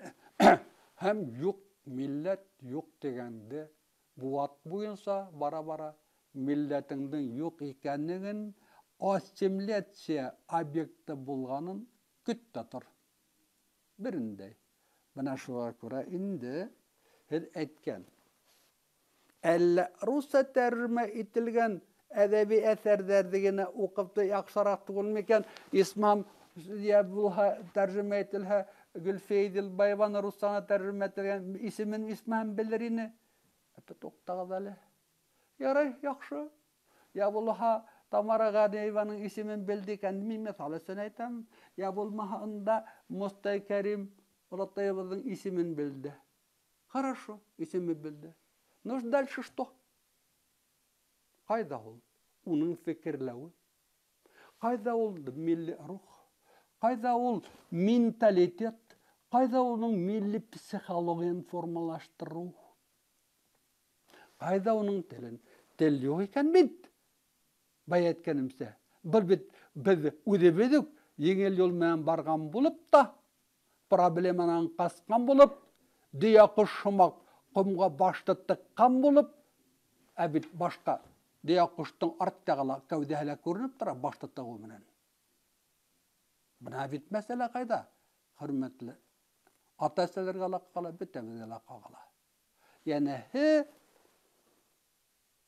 һәм юҡ милләт юҡ тигәнде быуат буйынса бара-бара милләтеңдең юҡ икәнлеген, ассимиляция объекты булғанын көт тә тор. Берендәй. Бына шуға күрә инде һеҙ әйткән, әллә русса тәржемә ителгән әҙәби әҫәрҙәрҙе генә уҡып та яҡшыраҡ түгел микән? Исмам йә булһа тәржемә ителһә, Гөлфиә Иҙелбаеваны руссаны тәржемә ителгән исемен Исмам белер ине. Әпә туҡтағыҙ әле. Ярай, яҡшы. Йә булһа Тамара Ғәниеваның исемен белде икән, мин миҫал өсөн әйтәм. Йә булмаһа унда Мостай Кәрим олатайыбыҙҙың исемен белде. Хорошо, исемен белде. Ну, дальше что? Ҡайҙа ул? Уның фекерләүе. Ҡайҙа ул милли рух? Ҡайҙа ул менталитет? Ҡайҙа уның милли психологияны формалаштырыу? Ҡайҙа уның телен? Тел юҡ икән бит. Бая әйткәнемсә, был бит беҙ үҙебеҙ үк еңел юл менән барған булып та, проблеманан ҡасҡан булып, дөйә ҡош һымаҡ ҡомға башты тыҡҡан булып, ә бит башҡа дөйә ҡоштоң арт яғы ла, кәүҙәһе лә күренеп тора башты тығыу менән. Бына бит мәсьәлә ҡайҙа, хөрмәтле ата-әсәләргә лә ҡала, бөтәбеҙгә лә ҡағыла. Йәнәһе,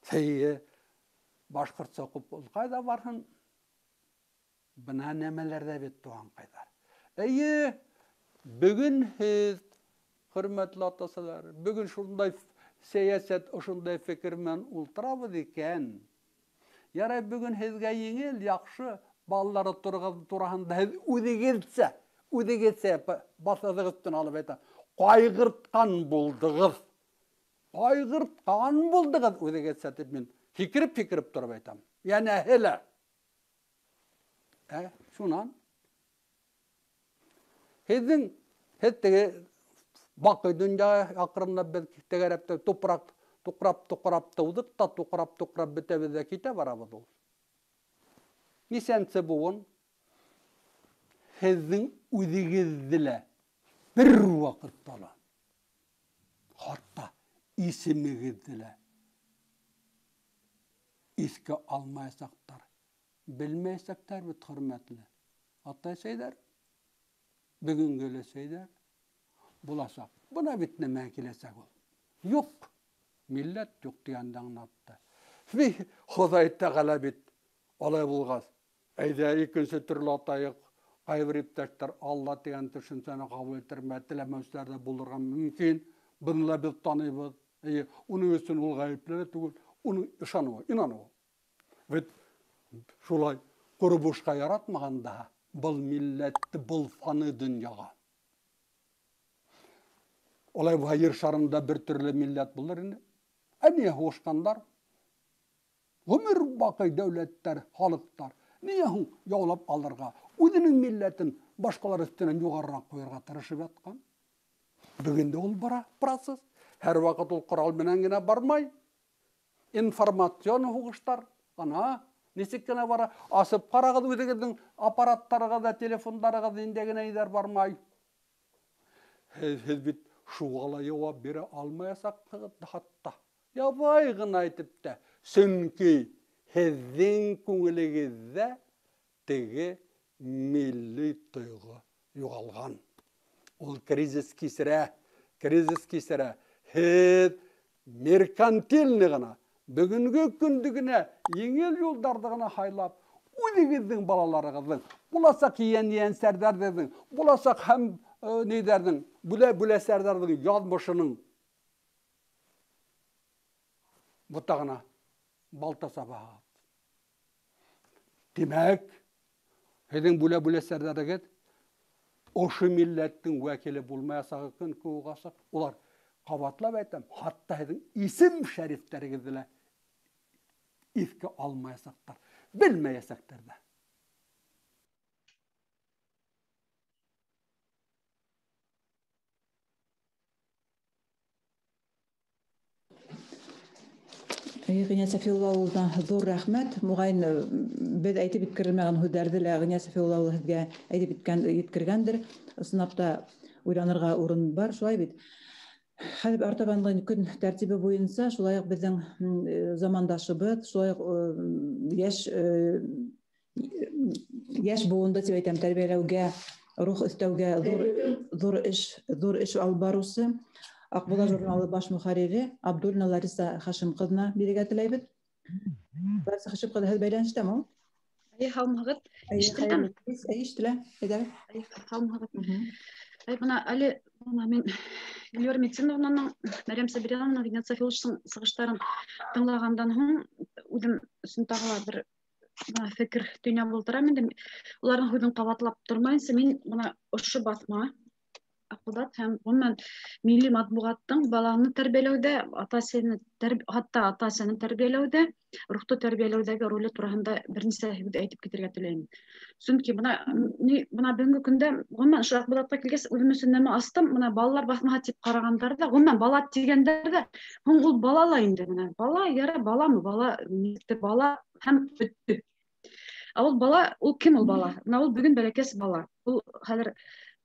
һейе, башҡортса уҡып ул ҡайҙа барһын? Бына нәмәләрҙә бит туғанҡайҙар. Эйе, бөгөн һеҙ, хөрмәтле ата-әсәләр, бөгөн шундай сәйәсәт, ошондай фекер менән ултырабыҙ икән. Ярай, бөгөн һеҙгә еңел, яҡшы балалары тураһында һеҙ үҙегеҙсә баҫыҙығыҙ өҫтөнә алып әйтәм, ҡайғыртҡан булдығыҙ. Ҡайғыртҡан булдығыҙ үҙегеҙсә тип мин һикереп-һикереп тороп әйтәм. Йәнәһе лә. Шунан һеҙҙең, һеҙ теге баҡый донъя аҡрынлап беҙ тәгәрәп тә тупраҡ, туҡрап, туҡрап тыуҙыҡ та, туҡрап, туҡрап бөтәбеҙ ҙә китә барабыҙ ул. Нисәнсе быуын һеҙҙең үҙегеҙҙе лә бер ваҡытта ла, хатта исемегеҙҙе лә иҫкә алмаясаҡтар, белмәйәсәктәр бит, хөрмәтле атай-әсәйҙәр, бөгөнгө өләсәйҙәр буласаҡ. Бына бит нәмә киләсәк ул. Юҡ, милләт юҡ тигәнде аңлатты. Хоҙай Тәғәлә бит алай булғас, әйҙә икенсе төрлө атайыҡ, ҡайбер иптәштәр Алла тигән төшөнсәне ҡабул итергә теләмәүселәр ҙә булырға мөмкин. Быны ла беҙ таныйбыҙ. Эйе, уның өсөн ул ғәйепле лә түгел, уның ышаныуы, инаныуы. Бит шулай ҡоро бушҡа яратмаған да был милләтте, был фаны донъяға. Олай булһа ер шарында бер төрлө милләт булыр ине. Ә ниңә һуғышҡандар? Ғүмер баҡый дәүләттәр, халыҡтар. Ниңә һуң яулап алырға, үҙенең милләтен башҡалар өҫтөнән юғарыраҡ ҡуйырға тырышып ятҡан? Бөгөн дә ул бара процесс. Һәр ваҡыт ул ҡорал менән генә бармай. Информацион һуғыштар, ана нисек кенә бара. Асып ҡарағыҙ үҙегеҙҙең аппараттарығыҙҙа, телефондарығыҙ ниндәй генә ниҙәр бармай. Һеҙ бит шуға ла яуап бирә алмаясаҡһығыҙ хатта. Ябай ғына әйтеп тә. Сөнки һеҙҙең күңелегеҙҙә теге милли тойғо юғалған. Ул кризис кисерә, кризис кисерә. Һеҙ меркантильный ғына, бөгөнгө көндө генә еңел юлдарҙы ғына һайлап, үҙегеҙҙең балаларығыҙҙың, буласаҡ ейән-ейәнсәрҙәрҙең, буласаҡ һәм ниҙәрҙең, бүлә-бүләсәрҙәрҙең яҙмышының ботағына балта сабаһығыҙ. Тимәк, һеҙҙең бүлә-бүләсәрҙәрегеҙ ошо милләттең вәкиле булмаясағы көн кеүек асыҡ. Улар, ҡабатлап әйтәм, хатта һеҙҙең исем шәрифтәрегеҙҙе лә иҫкә алмаясаҡтар, белмәйәсәктәр ҙә. Ғиният Сафиулла улына ҙур рәхмәт. Моғайын, беҙ әйтеп еткерелмәгән һүҙҙәрҙе лә Ғиният Сафиулла улы һеҙгә әйтеп еткергәндер. Ысынлап та уйланырға урын бар, шулай бит. Хәҙер артабанғы көн тәртибе буйынса шулай уҡ беҙҙең замандашыбыҙ, шулай уҡ йәш быуынды тип әйтәм, тәрбиәләүгә, рух өҫтәүгә ҙур эш алып барыусы Аҡбуҙат журналы баш мөхәррире Абдуллина Лариса Хашим ҡыҙына бирергә теләйбеҙ. Лариса Хашим ҡыҙы, һеҙ бәйләнештәме ул? Эйе, һаумыһығыҙ. Ишетеләме? Эйе, ишетелә. Әйҙә. Эйе, һаумыһығыҙ. Әй, бына әле бына мин Гүлвәр Митиновнаның, Мәрйәм Сабиряновнаның, Ғиният Сафиулловичтың сығыштарын тыңлағандан һуң үҙем өсөн тағы ла бер бына фекер төйнәп ултырам инде. Уларҙың һүҙен ҡабатлап тормайынса, мин бына ошо баҫма Аҡбуҙат һәм ғөмүмән милли матбуғаттың баланы тәрбиәләүҙә, хатта ата-әсәне тәрбиәләүҙә, рухты тәрбиәләүҙәге роле тураһында бер нисә һүҙ әйтеп китергә теләйем. Сөнки бына бөгөнгө көндә ғөмүмән ошо Аҡбуҙатҡа килгәс үҙем өсөн нәмә астым, бына балалар баҫмаһы тип ҡарағандар ҙа, ғөмүмән бала тигәндәр ҙә, һуң ул бала ла инде, бына бала, яра баламы, бала, нитте бала һәм бөттө. Ә ул бала, ул кем ул бала? Бына ул бөгөн бәләкәс бала. Ул хәҙер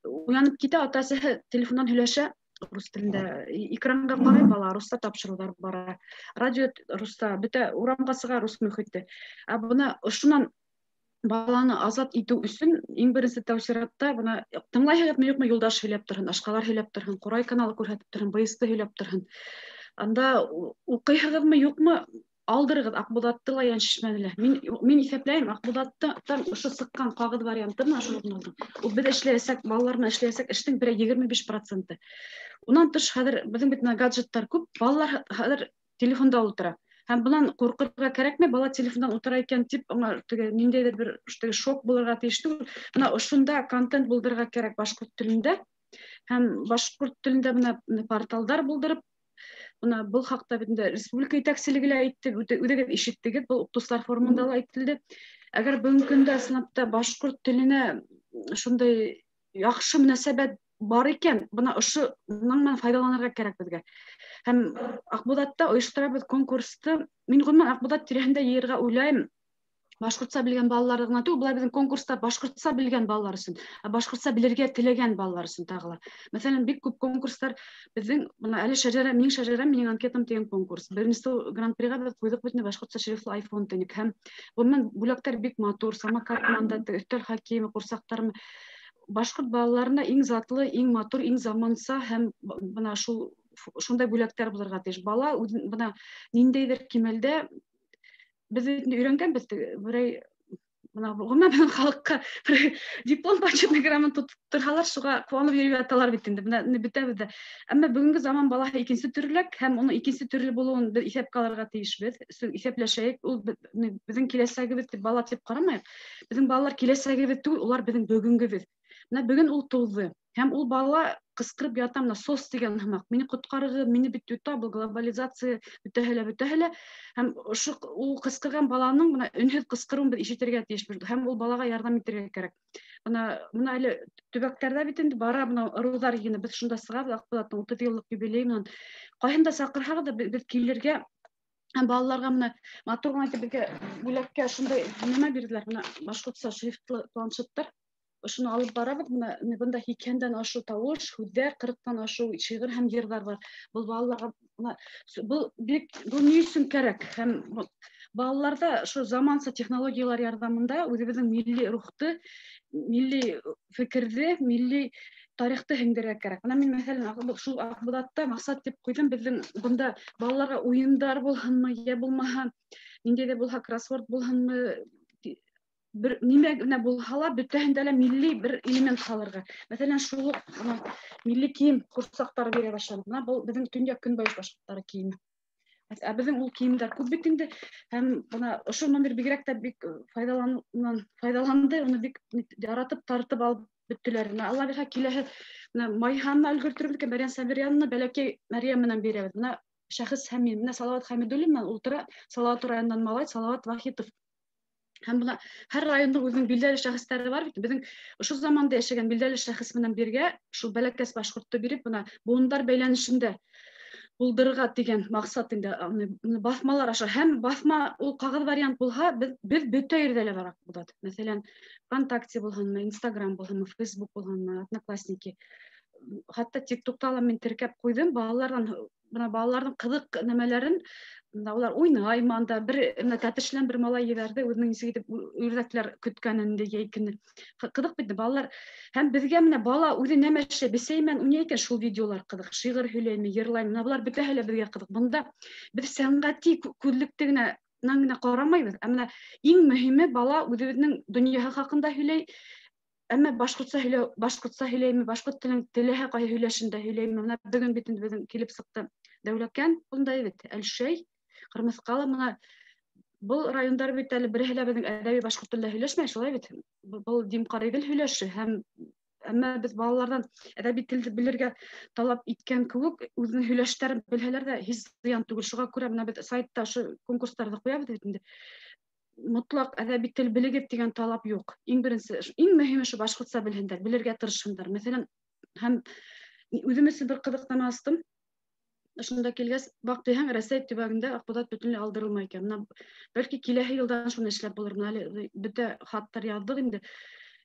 уянып китә, ата-әсәһе телефондан һөйләшә рус телендә, экранға ҡарай бала, русса тапшырыуҙар бара, радио русса, бөтә урамға сыға рус мөхите. Ә бына ошонан баланы азат итеү өсөн иң беренсе тәү сиратта бына тыңлайһығыҙмы, юҡмы, юлдаш һөйләп торһон, ашҡалар һөйләп торһон, Ҡурай каналы күрһәтеп торһон, БСТ һөйләп торһон. Анда уҡыйһығыҙмы, юҡмы, алдырығыҙ Аҡбуҙатты ла, Йәншишмәне лә. Мин иҫәпләйем, Аҡбуҙаттан ошо сыҡҡан ҡағыҙ варианты менән ошо журналдың. Ул беҙ эшләйәсәк, балалар менән эшләйәсәк эштең берәй 25%. Унан тыш хәҙер беҙҙең бит менә гаджеттар күп, балалар хәҙер телефонда ултыра. Һәм бынан ҡурҡырға кәрәкмәй, бала телефондан ултыра икән тип, аңа теге ниндәйҙер бер теге шок булырға тейеш түгел. Бына ошонда контент булдырырға кәрәк башҡорт телендә. Һәм башҡорт телендә бына порталдар булдырып, бына был хаҡта бит инде республика етәкселеге лә әйтте, үҙегеҙ ишеттегеҙ, был уҡытыусылар форумында ла әйтелде. Әгәр бөгөнгө көндә ысынлап та башҡорт теленә шундай яҡшы мөнәсәбәт бар икән, бына ошо уның менән файҙаланырға кәрәк беҙгә. Һәм Аҡбуҙатта ойошторабыҙ конкурсты. Мин ғөмүмән Аҡбуҙат тирәһендә йыйырға уйлайым. Башҡортса белгән балалар ғына түгел, былар беҙҙең конкурста башҡортса белгән балалар өсөн, ә башҡортса белергә теләгән балалар өсөн тағы ла. Мәҫәлән, бик күп конкурстар беҙҙең, бына әле шәжәрә, минең шәжәрәм, минең анкетам тигән конкурс. Беренсе гран-приға беҙ ҡуйҙыҡ бит инде башҡортса шрифтлы iPhone тинек. Һәм ғөмүмән бүләктәр бик матур, самокат мандаты, өҫтәл хоккейы, ҡурсаҡтармы. Башҡорт балаларына иң затлы, иң матур, иң заманса һәм бына шундай бүләктәр булырға тейеш. Бала үҙен бына ниндәйҙер кимәлдә беҙ бит инде өйрәнгәнбеҙ, берәй бына ғөмүмән беҙҙең халыҡҡа берәй диплом, почетный грамота тотоп торһалар, шуға ҡыуанып йөрөп яталар бит инде. Бына ни бөтәбеҙ ҙә. Әммә бөгөнгө заман балаһы икенсе төрлөк һәм уның икенсе төрлө булыуын беҙ иҫәпкә алырға тейешбеҙ. Иҫәпләшәйек, ул беҙҙең киләсәгебеҙ тип бала тип ҡарамайыҡ. Беҙҙең балалар киләсәгебеҙ түгел, улар беҙҙең бөгөнгөбөҙ. Бына бөгөн ул тыуҙы. Һәм ул бала ҡысҡырып ята, бына сос тигән һымаҡ. Мине ҡотҡарығыҙ, мине бит йота, был глобализация бөтәһе лә, бөтәһе лә. Һәм ошо ул ҡысҡырған баланың бына өнһөҙ ҡысҡырыуын беҙ ишетергә тейешбеҙ. Һәм ул балаға ярҙам итергә кәрәк. Бына әле төбәктәрҙә бит инде бара, бына ырыуҙар йыйыны, беҙ шунда сығабыҙ, Аҡбуҙаттың 30 йыллыҡ юбилейы менән. Ҡайһында саҡырһағыҙ ҙа беҙ килергә һәм балаларға бына матур ғына итеп беҙгә бүләккә шундай нәмә бирҙеләр. Бына башҡортса шрифтлы планшеттар. Ошоно алып барабыҙ. Бына бында 80-дән ашыу тауыш, һүҙҙәр, 40-тан ашыу шиғыр һәм йырҙар бар. Был балаларға был бик, был ни өсөн кәрәк? Һәм балаларҙа ошо заманса технологиялар ярҙамында үҙебеҙҙең милли рухты, милли фекерҙе, милли тарихты һеңдерергә кәрәк. Бына мин, мәҫәлән, шул Аҡбуҙатта маҡсат тип ҡуйҙым, беҙҙең бында балаларға уйындар булһынмы, йә булмаһа, ниндәй ҙә булһа кроссворд булһынмы, бер нимә генә булһа ла, бөтәһендә лә милли бер элемент һалырға. Мәҫәлән, шул уҡ бына милли кейем ҡурсаҡтары бирә башланы. Бына был беҙҙең төньяҡ-көнбайыш башҡорттары кейеме. Ә беҙҙең ул кейемдәр күп бит инде. Һәм бына ошо номер бигерәк тә бик файҙаланды, уны бик яратып тартып алып бөттөләр. Бына Алла бирһә, киләһе бына Майһанны өлгөртөрбөҙ икән, Мәрйәм Сабирйанны бәләкәй Мәрйәм менән бирәбеҙ. Бына шәхес һәм мин, бына Салауат Хәмидуллин менән ултыра, Салауат районынан малай Салауат Вахитов. Һәм бына һәр райондың үҙенең билдәле шәхестәре бар бит. Беҙҙең ошо заманда йәшәгән билдәле шәхес менән бергә шул бәләкәс башҡортто биреп, бына быуындар бәйләнешендә булдырырға тигән маҡсат инде, баҫмалар аша. Һәм баҫма ул ҡағыҙ вариант булһа, беҙ бөтә ерҙә лә бар Аҡбуҙат. Мәҫәлән, ВКонтакте булһынмы, Инстаграм булһынмы, Фейсбук булһынмы, Одноклассники. Хатта ТикТокта ла мин теркәп ҡуйҙым балаларҙан, бына балаларҙың ҡыҙыҡ нәмәләрен, бына улар уйнаймы анда, бер бына тәтешлән бер малай ебәрҙе, үҙенең нисек итеп үрҙәкләр көткәнен дә йәйкене. Ҡыҙыҡ бит балалар. Һәм беҙгә менә бала үҙе нәмә эшләй, бесәй менән уйнай икән, шул видеолар ҡыҙыҡ, шиғыр һөйләйме, йырлаймы, бына былар бөтәһе лә беҙгә ҡыҙыҡ. Бында беҙ сәнғәти күҙлекте генә нан генә ҡарамайбыҙ. Ә менә иң мөһиме бала үҙебеҙҙең донъяһы хаҡында һөйләй. Әммә башҡортса һөйләү, башҡортса һөйләйме, башҡорт телен теләһә ҡайһы һөйләшендә һөйләйме. Бына бөгөн бит инде беҙҙең килеп сыҡты Дәүләкән, ундай бит, Әлшәй, Ҡырмыҫҡалы, бына был райондар бит әле береһе лә беҙҙең әҙәби башҡорт телендә һөйләшмәй, шулай бит. Был Дим-Ҡариҙел һөйләше һәм әммә беҙ балаларҙан әҙәби телде белергә талап иткән кеүек, үҙенең һөйләштәрен белһәләр ҙә һис зыян түгел. Шуға күрә бына беҙ сайтта ошо конкурстарҙы ҡуябыҙ бит инде. Мотлаҡ әҙәби тел белегеҙ тигән талап юҡ. Иң беренсе, иң мөһиме ошо башҡортса белһендәр, белергә тырышһындар. Мәҫәлән, һәм үҙем өсөн бер ҡыҙыҡ нәмә астым. Ошонда килгәс, баҡ тиһәң, Рәсәй төбәгендә Аҡбуҙат бөтөнләй алдырылмай икән. Бына бәлки киләһе йылдан шуны эшләп булыр. Бына әле бөтә хаттар яҙҙыҡ инде.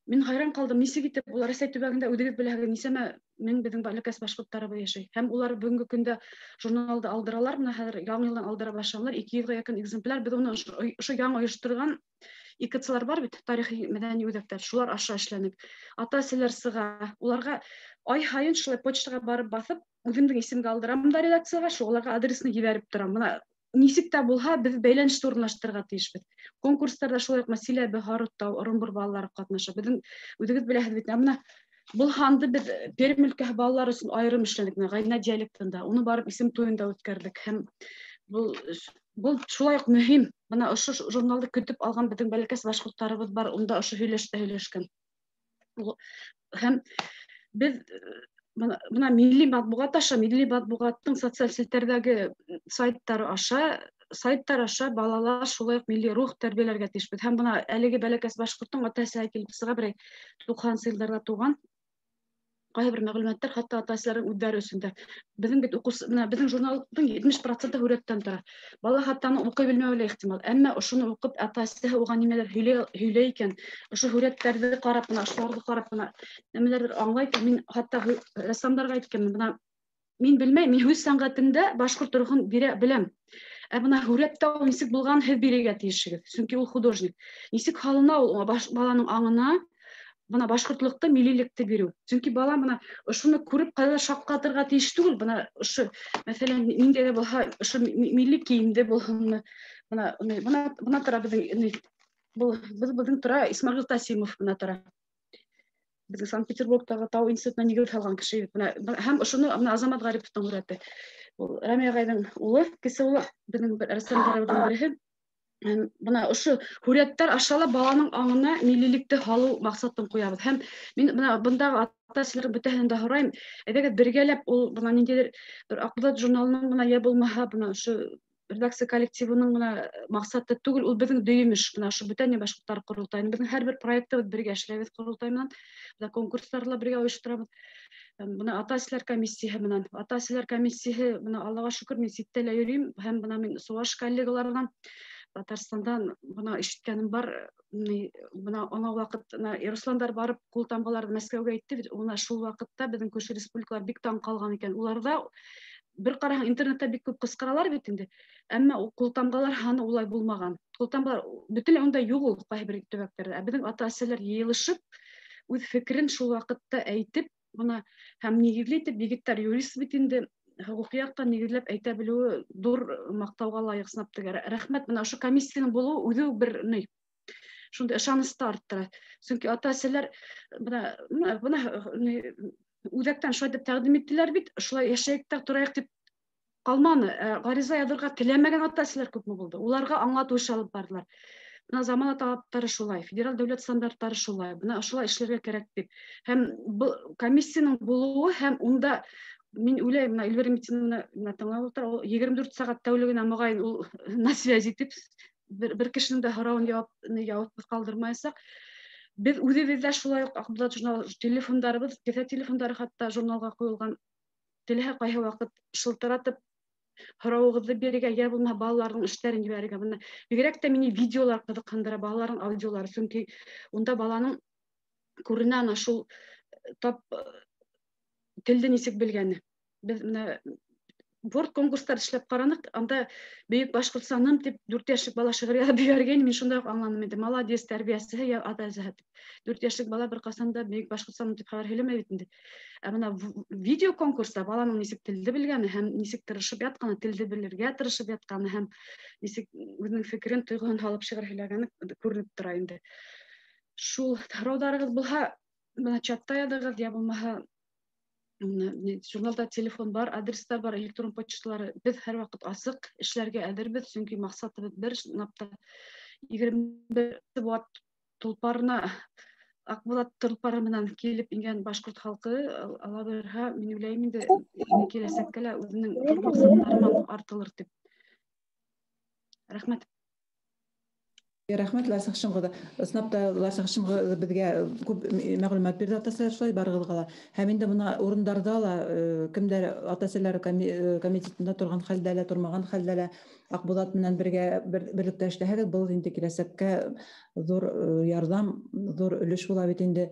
Мин хайран ҡалдым, нисек итеп улар Рәсәй төбәгендә үҙегеҙ беләһегеҙ, нисәмә мең беҙҙең бәләкәс башҡорттарыбыҙ йәшәй. Һәм улар бөгөнгө көндә журналды алдыралар, бына хәҙер яңы йылдан алдыра башланылар, ике йөҙгә яҡын экземпляр. Беҙ уны ошо яңы ойошторған ИКЦлар бар бит, тарихи мәҙәни үҙәктәр, шулар аша эшләнек. Ата-әсәләр сыға, уларға ай һайын шулай почтаға барып баҫып, үҙемдең исемгә алдырам да редакцияға, шуларға адресны ебәреп торам. Бына нисек тә булһа, беҙ бәйләнеште урынлаштырырға тейешбеҙ. Конкурстарҙа шулай уҡ Силәбе, Һарытау, Ырымбур балалары ҡатнаша. Беҙҙең үҙегеҙ беләһегеҙ бит, бына был һанды беҙ Пермь өлкәһе балалары өсөн айырым эшләнек, бына Ғәйнә диалектында. Уны барып исем туйында үткәрҙек. Һәм был шулай уҡ мөһим. Бына ошо журналды көтөп алған беҙҙең бәләкәс башҡорттарыбыҙ бар, унда ошо һөйләштә һөйләшкән. Һәм беҙ бына милли матбуғат аша, милли матбуғаттың социаль селтәрҙәге сайттар аша балалар шулай уҡ милли рух тәрбиәләргә тейешбеҙ. Һәм бына әлеге бәләкәс башҡорттоң ата-әсәһе килеп сыға, берәй туҡһанынсы йылдарҙа тыуған. Ҡайһы бер мәғлүмәттәр хатта ата-әсәләрҙең үҙҙәре өсөн дә. Беҙҙең бит уҡыусы, бына беҙҙең журналдың етмеш проценты һүрәттән тора. Бала хатта уны уҡый белмәүе лә ихтимал. Әммә ошоно уҡып ата-әсәһе уға нимәлер һөйләй икән, ошо һүрәттәрҙе ҡарап, бына ошоларҙы ҡарап, бына нимәләрҙер аңлай икән. Мин хатта рәссамдарға әйткәнмен, бына мин белмәйем, мин һүҙ сәнғәтендә башҡорт рухын бирә беләм. Ә бына һүрәттә ул нисек булған һеҙ бирергә тейешһегеҙ, сөнки ул художник. Нисек һалына ул баланың аңына, бына башҡортлоҡто, миллилекте биреү. Сөнки бала бына ошоно күреп ҡайҙа шаҡҡатырға тейеш түгел. Бына ошо, мәҫәлән, ниндәй ҙә булһа, ошо милли кейемде булһынмы? Бына, бына, бына тора беҙҙең, ни, был, беҙ, беҙҙең тора Исмәғил Тасимов бына тора. Беҙҙең Санкт-Петербургтағы тау институтына нигеҙ һалған кеше бит. Бына, бына, һәм ошоно бына Азамат Ғариповтың һүрәте. Ул Рәми ағайҙың улы, кесе улы, беҙҙең бер рәссамдарыбыҙҙың береһе. Һәм бына ошо һүрәттәр аша ла баланың аңына миллилекте һалыу маҡсатын ҡуябыҙ. Һәм мин бына бындағы ата-әсәләрҙең бөтәһенән дә һорайым, әйҙәгеҙ бергәләп ул бына ниндәйҙер бер Аҡбуҙат журналының бына йә булмаһа бына ошо редакция коллективының бына маҡсаты түгел, ул беҙҙең дөйөм эш. Бына ошо Бөтә башҡорттар ҡоролтайының беҙҙең һәр бер проектыбыҙ бергә эшләйбеҙ ҡоролтай менән, бына конкурстарҙы ла бергә ойошторабыҙ. Бына ата-әсәләр комиссияһы менән, ата-әсәләр комиссияһы, бына Аллаға шөкөр, мин ситтә лә йөрөйөм, һәм бына мин суваш коллегаларынан Татарстандан бына ишеткәнем бар, бына ана ваҡыт Русландар барып ҡул тамғаларҙы Мәскәүгә итте бит, уна шул ваҡытта беҙҙең күрше республикалар бик таң ҡалған икән. Уларҙа бер ҡараһаң интернетта бик күп ҡысҡыралар бит инде, әммә ҡул тамғалар һаны улай булмаған. Ҡул тамғалар бөтөнләй унда юҡ ул ҡайһы бер төбәктәрҙә. Ә беҙҙең ата-әсәләр йыйылышып үҙ фекерен шул ваҡытта әйтеп, бына һәм нигеҙле итеп, егеттәр юрист бит инде, хоҡуҡи яҡтан нигеҙләп әйтә белеүе ҙур маҡтауға лайыҡ сынап тегә. Рәхмәт, бына ошо комиссияның булыуы үҙе үк бер ни, шундай ышанысты арттыра. Сөнки ата-әсәләр бына ни, үҙәктән шулай тип тәҡдим иттеләр бит, шулай йәшәйек тә торайыҡ тип ҡалманы. Ғариза яҙырға теләмәгән ата-әсәләр күпме булды? Уларға аңлатыу эше алып барҙылар. Бына замана талаптары шулай, федераль дәүләт стандарттары шулай, бына шулай эшләргә кәрәк дип. Һәм был комиссияның булыуы һәм унда мин уйлайым, бына Эльвира Митиновна менә тыңлап ултыра, ул 24 сәғәт тәүлегенә моғайын ул на связи тип бер кешенең дә һорауын яуап ҡалдырмаясаҡ. Беҙ үҙебеҙ ҙә шулай уҡ Аҡбуҙат журнал телефондарыбыҙ, кеҫә телефондары хатта журналға ҡуйылған, теләһә ҡайһы ваҡыт шылтыратып һорауығыҙҙы бирергә, йә булмаһа балаларҙың эштәрен ебәрергә. Бына бигерәк тә мине видеолар ҡыҙыҡһындыра, балаларҙың аудиолары, сөнки унда баланың күренә ана шул тап телде нисек белгәне. Беҙ менә Word конкурстар эшләп ҡараныҡ, анда Бөйөк Башҡортостаным тип 4 йәшлек бала шиғыр яҙып ебәргән, мин шунда уҡ аңланым инде, молодец, тәрбиәсеһе йә ата-әсәһе тип. 4 йәшлек бала бер ҡасан да Бөйөк Башҡортостаным тип хәбәр һөйләмәй бит инде. Ә бына видео конкурста баланың нисек телде белгәне һәм нисек тырышып ятҡаны, телде белергә тырышып ятҡаны һәм нисек үҙенең фекерен, тойғоһон һалып шиғыр һөйләгәне күренеп тора инде. Шул һорауҙарығыҙ булһа, бына чатта яҙығыҙ, йә булмаһа журналда телефон бар, адрестар бар, электрон почталары. Беҙ һәр ваҡыт асыҡ, эшләргә әҙербеҙ, сөнки маҡсатыбыҙ бер, чынлап та 21 быуат толпарына, Аҡбуҙат толпары менән килеп ингән башҡорт халҡы, ала бирһә, мин уйлайым инде, киләсәккә лә үҙенең ҙур маҡсаттары менән артылыр тип. Рәхмәт. Рәхмәт, Лариса Хашим ҡыҙы. Ысынлап та Лариса Хашим ҡыҙы беҙгә күп мәғлүмәт бирҙе ата-әсәләр шулай барығыҙға ла. Һәм инде бына урындарҙа ла кемдәр ата-әсәләр комитетында торған хәлдә лә, тормаған хәлдә лә Аҡбуҙат менән бергә берлектә эшләһәгеҙ, был инде киләсәккә ҙур ярҙам, ҙур өлөш була бит инде.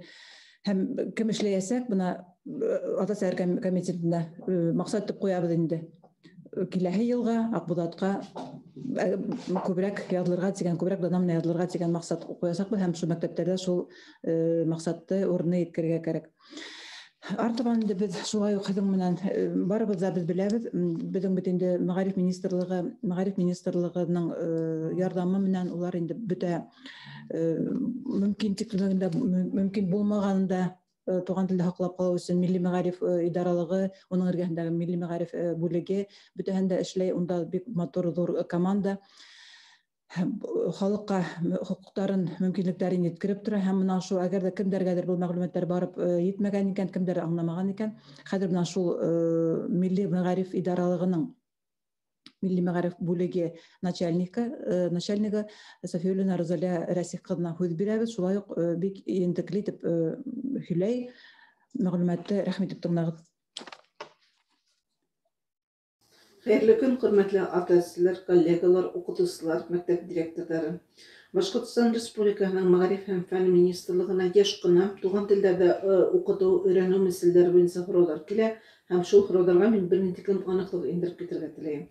Һәм кем эшләйәсәк, бына ата-әсәләр комитетында маҡсат итеп ҡуябыҙ инде. Киләһе йылға Аҡбуҙатҡа күберәк яҙылырға тигән, күберәк дана менән яҙылырға тигән маҡсат ҡуясаҡбыҙ һәм шул мәктәптәрҙә шул маҡсатты урынына еткерергә кәрәк. Артабан инде беҙ шулай уҡ һеҙҙең менән барыбыҙ ҙа беҙ беләбеҙ, беҙҙең бит инде мәғариф министрлығының ярҙамы менән улар инде бөтә мөмкин тиклемендә, мөмкин булмағанында туған телде һаҡлап ҡалыу өсөн милли мәғариф идаралығы, уның эргәһендәге милли мәғариф бүлеге бөтәһен дә эшләй, унда бик матур ҙур команда халыҡҡа хоҡуҡтарын, мөмкинлектәрен еткереп тора. Һәм бына шул, әгәр ҙә кемдәргәлер был мәғлүмәттәр барып етмәгән икән, кемдәр аңламаған икән, хәҙер бына шул милли мәғариф идаралығының милли мәғариф бүлеге начальнигы Сафиуллина Розалия Рәсих ҡыҙына һүҙ бирәбеҙ. Шулай уҡ бик ентекле итеп һөйләй, мәғлүмәтте рәхмәт итеп тыңлағыҙ. Хәйерле көн, хөрмәтле ата-әсәләр, коллегалар, уҡытыусылар, мәктәп директорҙары. Башҡортостан Республикаһының Мәғариф һәм фән министрлығына йыш ҡына туған телдәрҙә уҡытыу, өйрәнеү мәсьәләләре буйынса һорауҙар килә һәм шул һорауҙарға мин бер ни тиклем аныҡлыҡ индереп китергә теләйем.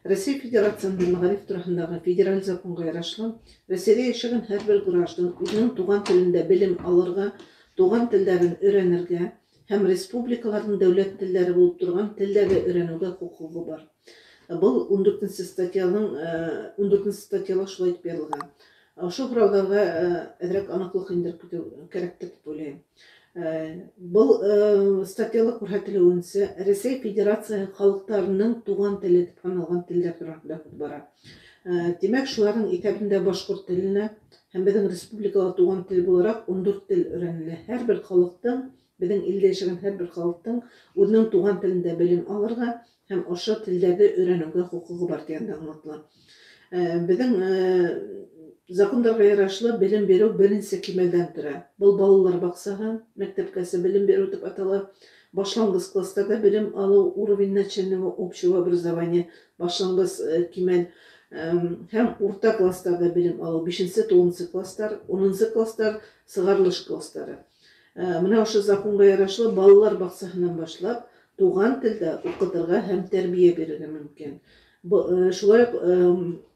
Россия Федерацияһының мәғариф тураһындағы федераль законға ярашлы, Рәсәйҙә йәшәгән һәр бер граждан үҙенең туған телендә белем алырға, туған телдәрен өйрәнергә һәм республикаларҙың дәүләт телдәре булып торған телдәрҙе өйрәнеүгә хоҡуғы бар. Был ун дүртенсе статьяның ун дүртенсе статьяла шулай итеп яҙылған. Ошо һорауҙарға әҙерәк аныҡлыҡ индереп китеү кәрәктер тип уйлайым. Был статьяла күрһәтелеүенсә, Рәсәй Федерацияһы халыҡтарының туған теле тип һаналған телдәр тураһында һүҙ бара. Тимәк, шуларҙың иҫәбендә башҡорт теленә һәм беҙҙең республикала туған тел булараҡ ун дүрт тел өйрәнелә. Һәр бер халыҡтың, беҙҙең илдә йәшәгән һәр бер халыҡтың үҙенең туған телендә белем алырға һәм ошо телдәрҙе өйрәнеүгә хоҡуғы бар тигәнде аңлатыла. Беҙҙең закондарға ярашлы белем биреү бер нисә кимәлдән тора. Был балалар баҡсаһы, мәктәпкәсә белем биреү тип атала. Башланғыс класстарҙа белем алыу, уровень начального общего образования, башланғыс кимәл. Һәм урта класстарҙа белем алыу 5-нсе, 9-нсы класстар, 10-нсы класстар, сығарылыш класстары. Мына ошо законға ярашлы балалар баҡсаһынан башлап туған телдә уҡытырға һәм тәрбиә бирергә мөмкин. Шулай уҡ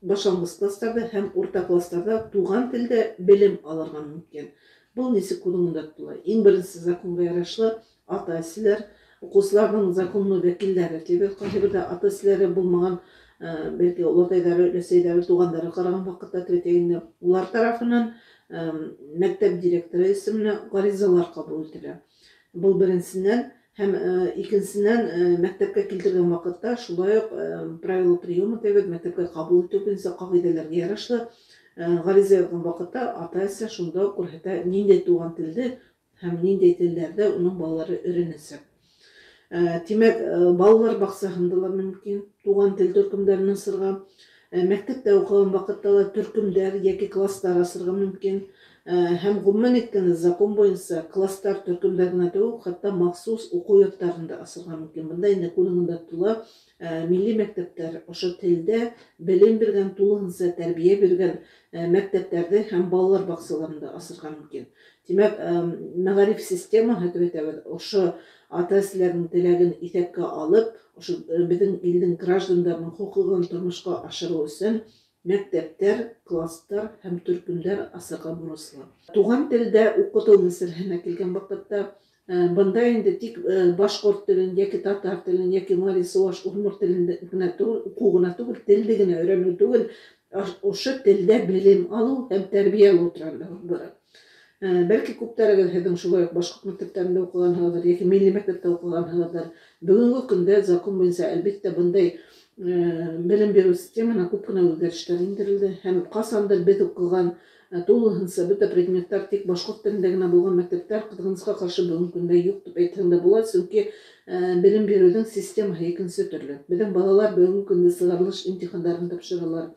башланғыс класстарҙа һәм урта класстарҙа туған телдә белем алырға мөмкин. Был нисек күҙ уңында тотола? Иң беренсе законға ярашлы ата-әсәләр, уҡыусыларҙың законлы вәкилдәре тибеҙ, ҡайһы берҙә ата-әсәләре булмаған, бәлки олатайҙары, өләсәйҙәре, туғандары ҡараған ваҡытта тип, улар тарафынан мәктәп директоры исеменә ғаризалар ҡабул ителә. Был беренсенән, һәм икенсенән мәктәпкә килтергән ваҡытта шулай уҡ правила приема тибеҙ, мәктәпкә ҡабул итеү буйынса ҡағиҙәләргә ярашлы ғариза яҙған ваҡытта ата-әсә шунда уҡ күрһәтә ниндәй туған телде һәм ниндәй телдәрҙе уның балалары өйрәнәсәк. Тимәк, балалар баҡсаһында ла мөмкин туған тел төркөмдәрен асырға, мәктәптә уҡыған ваҡытта ла төркөмдәр йәки класстар асырға мөмкин. Һәм ғөмүмән әйткәндә, закон буйынса класстар, төркөмдәр генә түгел, хатта махсус уҡыу йорттарын да асырға мөмкин. Бында инде күҙ уңында тотола милли мәктәптәр, ошо телдә белем биргән, тулыһынса тәрбиә биргән мәктәптәрҙе һәм балалар баҡсаларын да асырға мөмкин. Тимәк, мәғариф системаһы тип әйтәбеҙ, ошо ата-әсәләрҙең теләген иҫәпкә алып, ошо беҙҙең илдең граждандарының хоҡуғын тормошҡа ашырыу өсөн мәктәптәр, класстар һәм төркөмдәр асырға бурыслы. Туған телдә уҡытыу мәсьәләһенә килгән ваҡытта, бында инде тик башҡорт телен йәки татар телен йәки мари, сыуаш, удмурт телен генә түгел, уҡыу ғына түгел, телде генә өйрәнеү түгел, ошо телдә белем алыу һәм тәрбиә алыу тураһында бара. Бәлки күптәрегеҙ һеҙҙең шулай уҡ башҡорт мәктәптәрендә уҡығанһығыҙҙыр йәки милли мәктәптә уҡығанһығыҙҙыр. Бөгөнгө көндә закон буйынса әлбиттә бындай белем биреү системаһына күп кенә үҙгәрештәр индерелде һәм ҡасандыр беҙ уҡыған тулыһынса бөтә предметтар тик башҡорт телендә генә булған мәктәптәр ҡыҙғанысҡа ҡаршы бөгөнгө көндә юҡ тип әйтһәң дә була, сөнки белем биреүҙең системаһы икенсе төрлө. Беҙҙең балалар бөгөнгө көндә сығарылыш имтихандарын тапшыралар,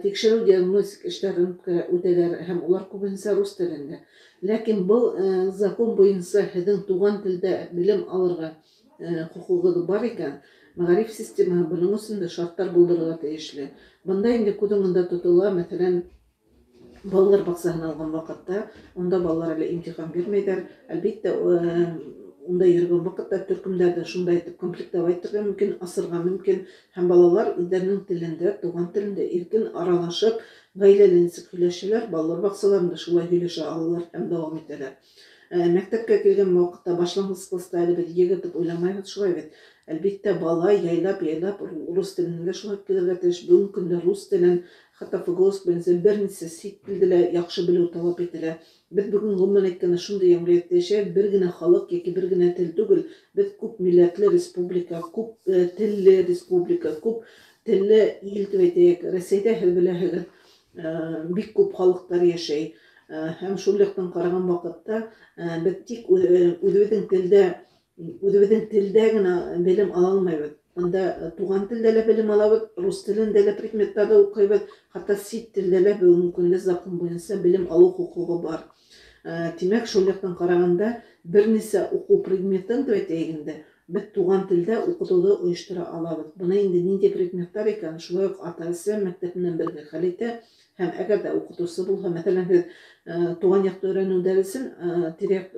тикшереү диагностик эштәрен үтәләр һәм улар күбеһенсә рус телендә. Ләкин был закон буйынса һеҙҙең туған телдә белем алырға хоҡуғығыҙ бар икән, мәғариф системаһы бының өсөн дә шарттар булдырырға тейешле. Бында инде күҙ уңында тотола, мәҫәлән, балалар баҡсаһын алған ваҡытта, унда балалар әле имтихан бирмәйҙәр. Әлбиттә, унда йөрөгән ваҡытта төркөмдәрҙе шундай итеп комплектовать итергә мөмкин, асырға мөмкин һәм балалар үҙҙәренең телендә, туған телендә иркен аралашып, ғаиләлә нисек һөйләшәләр, балалар баҡсаларында шулай һөйләшә алалар һәм дауам итәләр. Мәктәпкә килгән ваҡытта башланғыс класста әле беҙ егет тип уйламайбыҙ, шулай бит. Әлбиттә, бала яйлап-яйлап рус телен дә шулай килергә тейеш. Бөгөнгө көндә рус телен хатта ФГОС буйынса бер нисә сит телде лә яҡшы белеү талап ителә. Беҙ бөгөн ғөмүмән әйткәндә шундай йәмғиәттә йәшәйбеҙ, бер генә халыҡ йәки бер генә тел түгел, беҙ күп милләтле республика, күп телле республика, күп телле ил тип әйтәйек. Рәсәйҙә һеҙ беләһегеҙ, бик күп халыҡтар йәшәй. Һәм шул яҡтан ҡараған ваҡытта беҙ тик үҙебеҙҙең телдә генә белем ала алмайбыҙ. Бында туған телдә лә белем алабыҙ, рус телендә лә предметтарҙы уҡыйбыҙ, хатта сит телдә лә бөгөнгө көндә закон буйынса белем алыу хоҡуғы бар. Тимәк, шул яҡтан ҡарағанда бер нисә уҡыу предметын тип әйтәйек инде, беҙ туған телдә уҡытыуҙы ойоштора алабыҙ. Бына инде ниндәй предметтар икән, шулай уҡ ата-әсә мәктәп менән бергә хәл итә. Һәм әгәр ҙә уҡытыусы булһа, мәҫәлән, һеҙ туған яҡты өйрәнеү дәресен, тирә-яҡ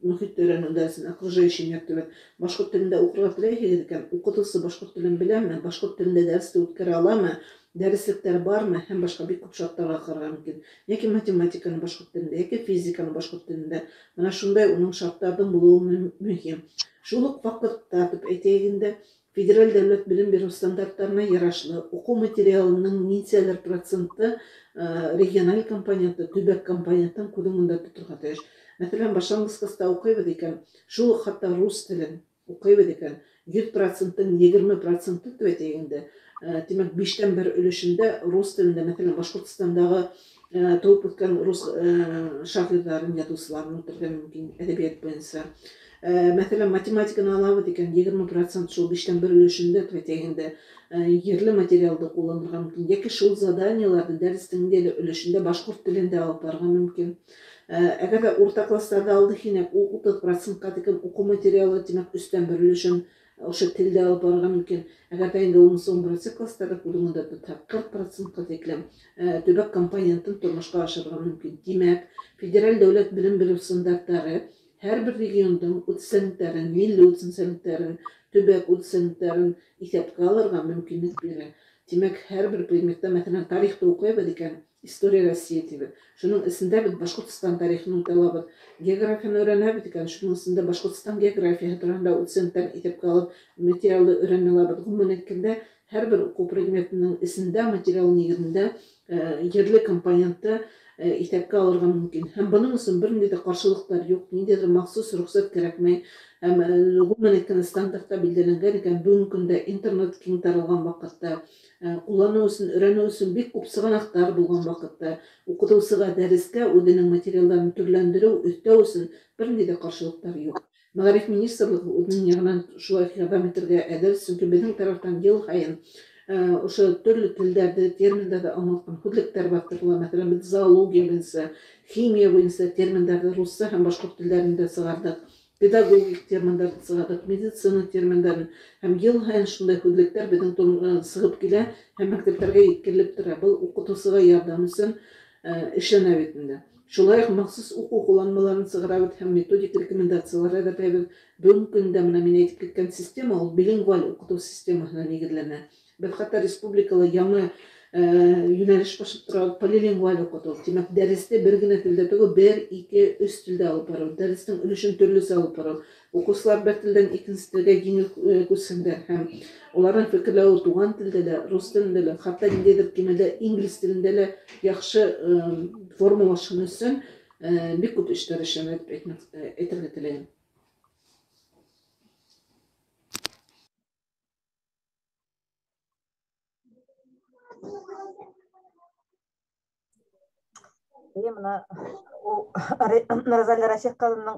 мөхитте өйрәнеү дәресен, окружающий мир тип башҡорт телендә уҡырға теләйһегеҙ икән, уҡытыусы башҡорт телен беләме, башҡорт телендә дәресте үткәрә аламы, дәреслектәр бармы һәм башҡа бик күп шарттарға ҡарарға мөмкин. Йәки математиканы башҡорт телендә, йәки физиканы башҡорт телендә. Бына шундай уның шарттарҙың булыуы мөһим. Шул уҡ ваҡытта тип әйтәйек инде, федераль дәүләт белем биреү стандарттарына ярашлы уҡыу материалының нисәлер проценты региональ компоненты, төбәк компонентын күҙ уңында тоторға тейеш. Мәҫәлән, башланғыс класста уҡыйбыҙ икән, шул уҡ хатта рус телен уҡыйбыҙ икән, 100%-ың 20% тип әйтәйек инде, тимәк, биштән бер өлөшөндә рус телендә, мәҫәлән, Башҡортостандағы тыуып үҫкән рус шағирҙарын, яҙыусыларын үтергә мөмкин әҙәбиәт буйынса. Мәҫәлән, математиканы алабыҙ икән, 20% шул биштән бер өлөшөндә тип әйтәйек инде, ерле материалды ҡулланырға мөмкин, йәки шул заданиеларҙы дәрестең ниндәй өлөшөндә башҡорт телендә алып барырға мөмкин. Әгәр ҙә урта класстарҙа алдыҡ һинәк, ул 30%-ҡа тиклем уҡыу материалы, тимәк, өстән бер өлөшөн Ошо телдә алып барырға мөмкин. Әгәр ҙә инде 10-11 класстарҙа күҙ уңында тотһаҡ, 40%-ҡа тиклем төбәк компонентын тормошҡа ашырырға мөмкин. Тимәк, федераль дәүләт белем биреү стандарттары һәр бер региондың үҙенсәлектәрен, милли үҙенсәлектәрен, төбәк үҙенсәлектәрен иҫәпкә алырға мөмкинлек бирә. Тимәк, һәр бер предметта, мәҫәлән, тарихты уҡыйбыҙ икән, История России тибеҙ. Шуның эсендә беҙ Башҡортостан тарихын үтә алабыҙ. Географияны өйрәнәбеҙ икән, шуның эсендә Башҡортостан географияһы тураһында үҙенсәлектәрен иҫәпкә алып материалды өйрәнә алабыҙ. Ғөмүмән әйткәндә, һәр бер уҡыу предметының эсендә материал нигеҙендә ерле компонентты иҫәпкә алырға мөмкин. Һәм бының өсөн бер ниндәй ҙә ҡаршылыҡтар юҡ, ниндәйҙер махсус рөхсәт кәрәкмәй. Һәм ғөмүмән әйткәндә, стандартта билдәләнгән икән, бөгөнгө көндә интернет киң таралған ваҡытта, ҡулланыу өсөн, өйрәнеү өсөн бик күп сығанаҡтар булған ваҡытта, уҡытыусыға дәрескә үҙенең материалдарын төрләндереү, өҫтәү өсөн бер ниндәй ҙә ҡаршылыҡтар юҡ. Мәғариф министрлығы үҙенең яғынан шулай ярҙам итергә әҙер, сөнки беҙҙең тарафтан йыл һайын ошо төрлө телдәрҙе, терминдарҙы аңлатҡан һүҙлектәр баҫтырыла. Мәҫәлән, беҙ зоология буйынса, химия буйынса терминдарҙы русса һәм башҡорт телдәрендә сығарҙыҡ, педагогик терминдарҙы сығарҙыҡ, медицина терминдарын. Һәм йыл һайын шундай һүҙлектәр беҙҙең сығып килә һәм мәктәптәргә еткерелеп тора. Был уҡытыусыға ярҙам өсөн эшләнә бит инде. Шулай уҡ махсус уҡыу ҡулланмаларын сығарабыҙ һәм методик рекомендациялар әҙерләйбеҙ. Бөгөнгө көндә менә мин әйтеп киткән система ул билингваль уҡытыу системаһына нигеҙләнә. Беҙ хатта республикала яңы йүнәлеш башлап торабыҙ, полилингваль уҡытыу. Тимәк, дәресте бер генә телдә түгел, 1, 2, 3 телдә алып барыу, дәрестең өлөшөн төрлөсә алып барыу. Уҡыусылар бер телдән икенсе телгә еңел күсһендәр һәм уларҙың фекерләүе туған телдә лә, рус телендә лә, хатта ниндәйҙер кимәлдә инглиз телендә лә яҡшы формалашһын өсөн бик күп эштәр эшләнә тип әйтергә теләйем. Бына Розалия Расих ҡыҙының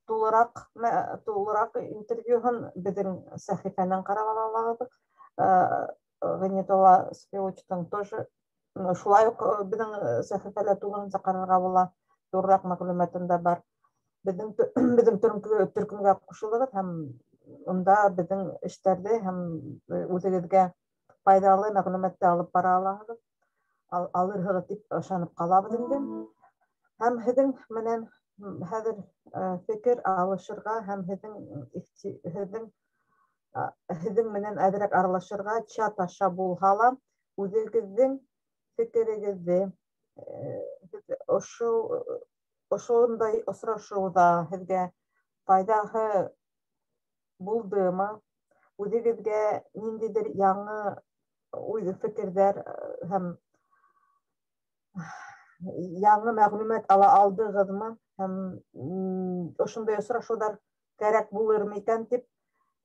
тулыраҡ интервьюһын беҙҙең сәхифәнән ҡарап ала алабыҙ. Ғиниәтулла Сфиловичтың тоже шулай уҡ беҙҙең сәхифәлә тулыһынса ҡарарға була, ҙурыраҡ мәғлүмәтен дә бар. Беҙҙең төркөмгә ҡушылығыҙ һәм унда беҙҙең эштәрҙе һәм үҙегеҙгә файҙалы мәғлүмәтте алып бара алаһығыҙ, алырһығыҙ тип ышанып ҡалабыҙ инде. Һәм һеҙҙең менән хәҙер фекер алышырға һәм һеҙҙең менән әҙерәк аралашырға чат аша булһа ла үҙегеҙҙең фекерегеҙҙе ошондай осрашыуҙа һеҙгә файҙаһы булдымы, үҙегеҙгә ниндәйҙер яңы уй-фекерҙәр һәм яңы мәғлүмәт ала алдығыҙмы, һәм ошондай осрашыуҙар кәрәк булырмы икән тип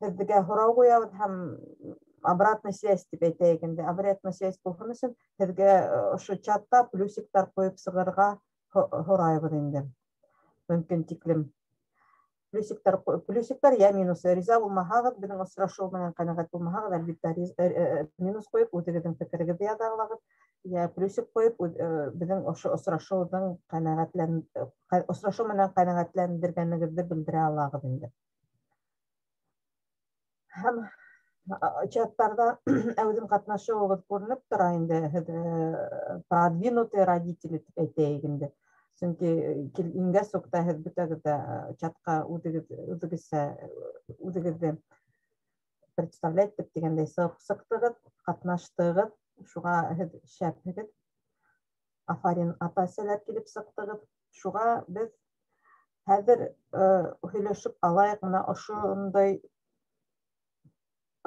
һеҙгә һорау ҡуябыҙ һәм обратная связь тип әйтәйек инде. Обратная связь булһын өсөн һеҙгә ошо чатта плюсиктар ҡуйып сығырға һорайбыҙ инде. Мөмкин тиклем. Плюсиктар я минусы. Риза булмаһағыҙ, беҙҙең осрашыу менән ҡәнәғәт булмаһағыҙ, әлбиттә, минус ҡуйып, үҙегеҙҙең фекерегеҙҙе яҙа алағыҙ, я плюсик ҡуйып, беҙҙең ошо осрашыуҙың осрашыу менән ҡәнәғәтләндергәнегеҙҙе белдерә алағыҙ инде. Һәм чаттарҙа әүҙем ҡатнашыуығыҙ күренеп тора инде, һеҙ продвинутые родители тип әйтәйек инде. Сөнки ингәс үк тә һеҙ бөтәгеҙ ҙә чатҡа үҙегеҙҙе представлять итеп тигәндәй сығып сыҡтығыҙ, ҡатнаштығыҙ, шуға һеҙ шәпһегеҙ. Афарин ата-әсәләр килеп сыҡтығыҙ. Шуға беҙ хәҙер һөйләшеп алайыҡ, бына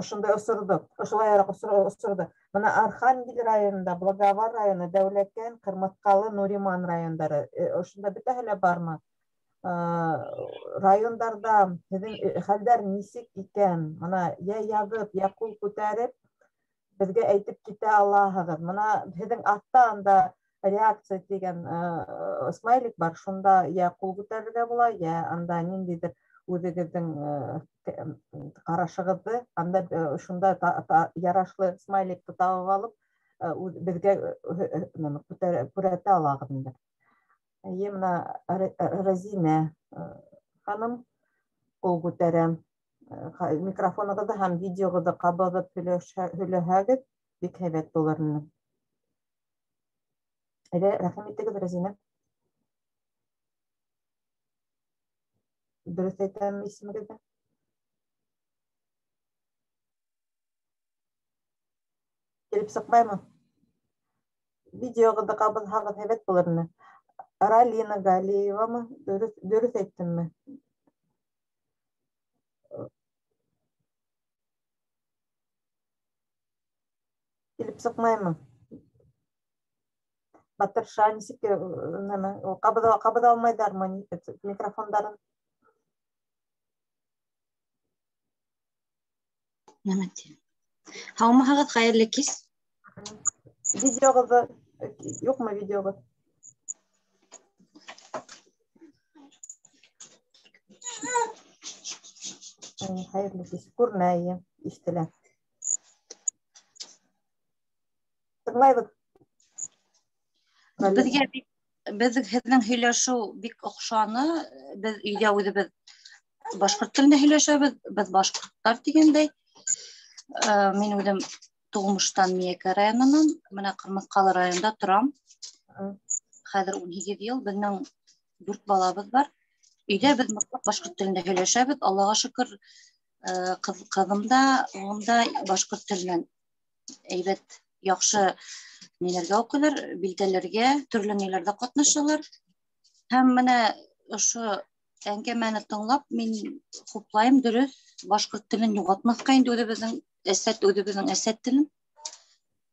ошондай осорҙо, ошолайыраҡ осорҙо. Бына Архангел районында, Благовар районы, Дәүләкән, Ҡырмыҫҡалы, Нуриман райондары, ошонда бөтәһе лә бармы? Райондарҙа һеҙҙең хәлдәр нисек икән? Бына йә яҙып, йә ҡул күтәреп беҙгә әйтеп китә алаһығыҙ. Бына һеҙҙең аҫта анда реакция тигән смайлик бар, шунда йә ҡул күтәрергә була, йә анда ниндәйҙер үҙегеҙҙең ҡарашығыҙҙы анда шунда ярашлы смайликты табып алып, беҙгә күрһәтә алағыҙ инде. Эйе, бына Разинә ханым ҡул күтәрә. Микрофонығыҙҙы һәм видеоғыҙҙы ҡабыҙып һөйләһәгеҙ, бик һәйбәт булыр ине. Әйҙә, рәхим итегеҙ, Рәзинә. Дөрөҫ әйтәм исемегеҙҙе? Килеп сыҡмаймы? Видеоғыҙҙы ҡабыҙһағыҙ һәйбәт булыр ине. Ралина Галиевамы? Дөрөҫ әйттемме? Килеп сыҡмаймы? Батырша нисек нәмә, ҡабыҙа алмайҙармы микрофондарын? Нәмә ти? Һаумыһығыҙ, хәйерле кис. Видеоғыҙҙы юҡмы видеоғыҙ? Хәйерле кис. Күренә, ишетелә. Тыңлайбыҙ. Беҙгә беҙ һеҙҙең һөйләшеү бик оҡшаны. Беҙ өйҙә үҙебеҙ башҡорт телендә һөйләшәбеҙ, беҙ башҡорттар тигәндәй. Мин үҙем тыумыштан Миәкә районынан, бына Ҡырмыҫҡалы районында торам. Хәҙер 18 йыл, беҙҙең 4 балабыҙ бар. Өйҙә беҙ мотлаҡ башҡорт телендә һөйләшәбеҙ. Аллаға шөкөр, ҡыҙым да, улым да башҡорт теленән әйбәт, яҡшы ниләргә уҡыйлар, билдәләргә, төрлө ниләрҙә ҡатнашалар. Һәм бына ошо әңгәмәне тыңлап, мин хуплайым, дөрөҫ, башҡорт телен юғалтмаҫҡа инде үҙебеҙҙең әсәт, үҙебеҙҙең әсәт телен.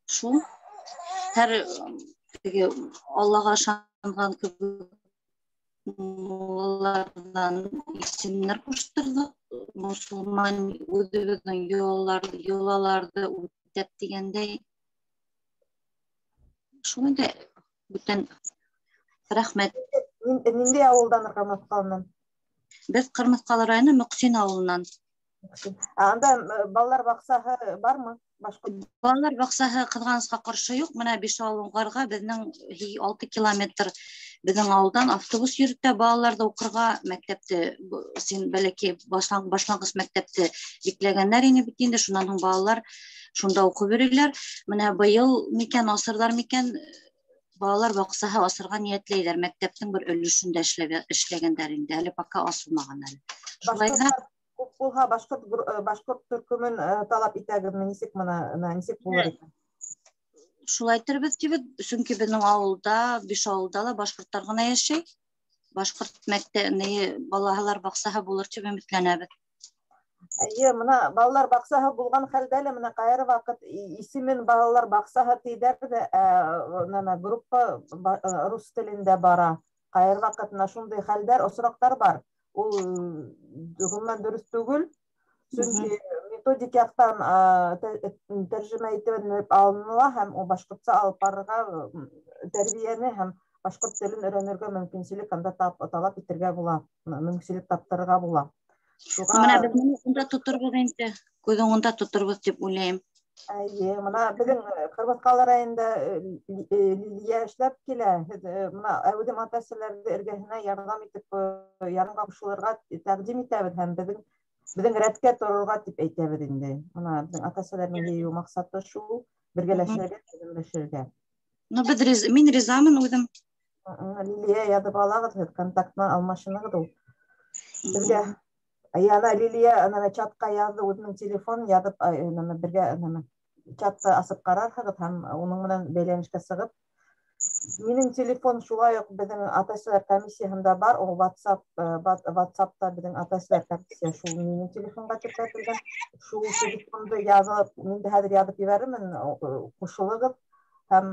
Шул. Һәр теге Аллаға ышанған кебек муллаларҙан исемдәр ҡуштырҙыҡ. Мосолман үҙебеҙҙең йолаларҙы үтәп тигәндәй. Шул инде, бүтән рәхмәт. Ниндәй ауылдан, Ҡырмыҫҡалынан? Беҙ Ҡырмыҫҡалы районы Мөҡсин ауылынан. Анда балалар баҡсаһы бармы? Башҡорт? Балалар баҡсаһы ҡыҙғанысҡа ҡаршы юҡ. Бына Бишауылға беҙҙең 6 километр беҙҙең ауылдан автобус йөрөтә балаларҙы уҡырға. Мәктәпте, син бәләкәй башланғыс мәктәпте бикләгәндәр ине бит инде. Шунан һуң балалар шунда уҡып йөрөйләр. Бына быйыл микән, асырҙар микән, балалар баҡсаһы асырға ниәтләйҙәр. Мәктәптең бер өлөшөндә эшләгәндәр инде. Әле пока асылмаған әле. Шулай ҙа Башҡорттар күп булһа, башҡорт төркөмөн талап итәгеҙме? Нисек бына, нисек булыр икән? Шулай әйтербеҙ тибеҙ, сөнки беҙҙең ауылда, Бишауылда ла башҡорттар ғына йәшәй. Башҡорт мәктәбе, балалар баҡсаһы булыр тип өмөтләнәбеҙ. Эйе, бына балалар баҡсаһы булған хәлдә лә, бына ҡайһы ваҡыт исемен балалар баҡсаһы тиҙәр ҙә, нәмә, группа рус телендә бара. Ҡайһы ваҡыт бына шундай хәлдәр, осраҡтар бар. Ул ғөмүмән дөрөҫ түгел, сөнки методик яҡтан, тәржемә итеп алыныла һәм ул башҡортса алып барырға, тәрбиәне һәм башҡорт телен өйрәнергә мөмкинселек анда талап итергә була, мөмкинселек таптырырға була. Шуға Бына беҙ уны унда тоторбоҙ инде, күҙ уңында тоторбоҙ тип уйлайым. Эйе, бына беҙҙең Ҡырмыҫҡалы районында Лилиә эшләп килә. Һеҙ бына әүҙем ата-әсәләрҙе эргәһенә ярҙам итеп, ярҙамға ҡушылырға тәҡдим итәбеҙ һәм беҙҙең рәткә торорға тип әйтәбеҙ инде. Бына беҙҙең ата-әсәләрҙең йыйыу маҡсаты шул, бергәләшергә, ярҙамлашырға. Ну, беҙ мин ризамын үҙем. Лилиә яҙып алағыҙ, һеҙ контактына алмашынығыҙ ул. Беҙгә Ана Лилиә, ана чатҡа яҙҙы, үҙенең телефонын яҙып, ана бергә, ана чатты асып ҡарарһығыҙ һәм уның менән бәйләнешкә сығып. Минең телефон шулай уҡ беҙҙең ата-әсәләр комиссияһында бар, ул WhatsApp-та беҙҙең ата-әсәләр комиссия шул минең телефонға теркәтелгән. Шул телефонды яҙып, мин дә хәҙер яҙып ебәрермен, ҡушылығыҙ һәм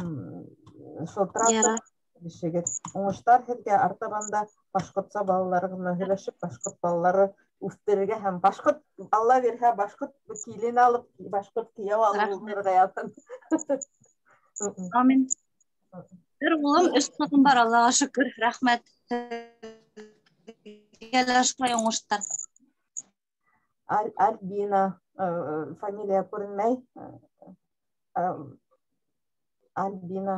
шылтыратып ишегеҙ. Уңыштар һеҙгә, артабан да башҡортса балаларығыҙ менән һөйләшеп, башҡорт балалары үҫтерергә һәм башҡорт, Алла бирһә, башҡорт килен алып, башҡорт кейәү алып Рәхмәт. ултырырға яҙһын. Амин. Бер улым, 3 ҡыҙым бар, Аллаға шөкөр, рәхмәт. Һеҙгә лә шулай уңыштар. Альбина, фамилия күренмәй. Альбина.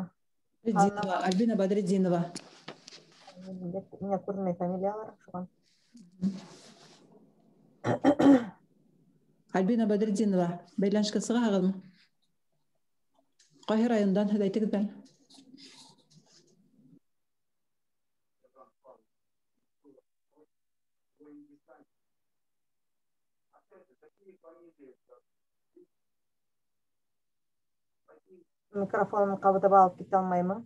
Бадретдинова, Альбина Бадретдинова. Миңә күренмәй фамилиялар, шуған. Альбина Бәдретдинова, бәйләнешкә сығаһығыҙмы? Ҡайһы райондан һеҙ әйтегеҙ әле? Микрофонын ҡабыҙып алып китә алмаймы?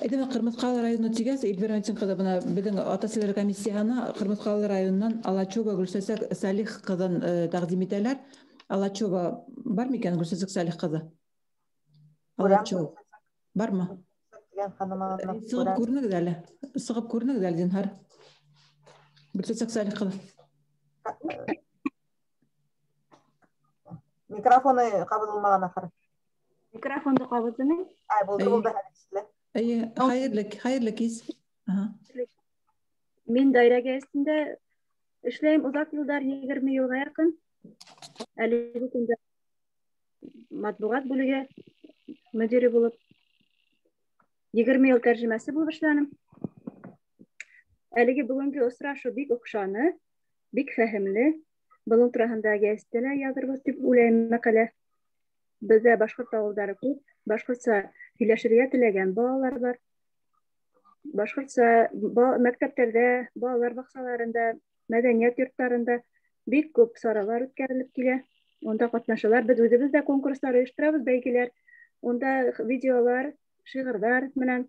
Әйтеме, Ҡырмыҫҡалы районы тигәс, Эльвира Митин ҡыҙы, бына беҙҙең ата-әсәләр комиссияһына Ҡырмыҫҡалы районынан Алачева Гөлсәсәк Сәлих ҡыҙын тәҡдим итәләр. Алачева бар микән, Гөлсәсәк Сәлих ҡыҙы? Алачева бармы? Сығып күренегеҙ әле. Сығып күренегеҙ әле, зинһар. Гөлсәсәк Сәлих ҡыҙы. Микрофоны ҡабыҙылмаған ахыры. Микрофонды ҡабыҙҙымы? Ай, булды, булды, хәҙер. Эйе, хәйерле кис. Мин даирә гәзитендә эшләйем оҙаҡ йылдар, 20 йылға яҡын. Әлеге көндә матбуғат бүлеге мөдире булып, 20 йыл тәржемәсе булып эшләнем. Әлеге бөгөнгө осрашыу бик оҡшаны, бик фәһемле. Бының тураһында гәзиттә лә яҙырбыҙ тип уйлайым мәҡәлә. Беҙҙә башҡорт ауылдары күп, башҡортса һөйләшергә теләгән балалар бар. Башҡортса мәктәптәрҙә, балалар баҡсаларында, мәҙәниәт йорттарында бик күп саралар үткәрелеп килә. Унда ҡатнашалар. Беҙ үҙебеҙ ҙә конкурстар ойошторабыҙ, бәйгеләр. Унда видеолар, шиғырҙар менән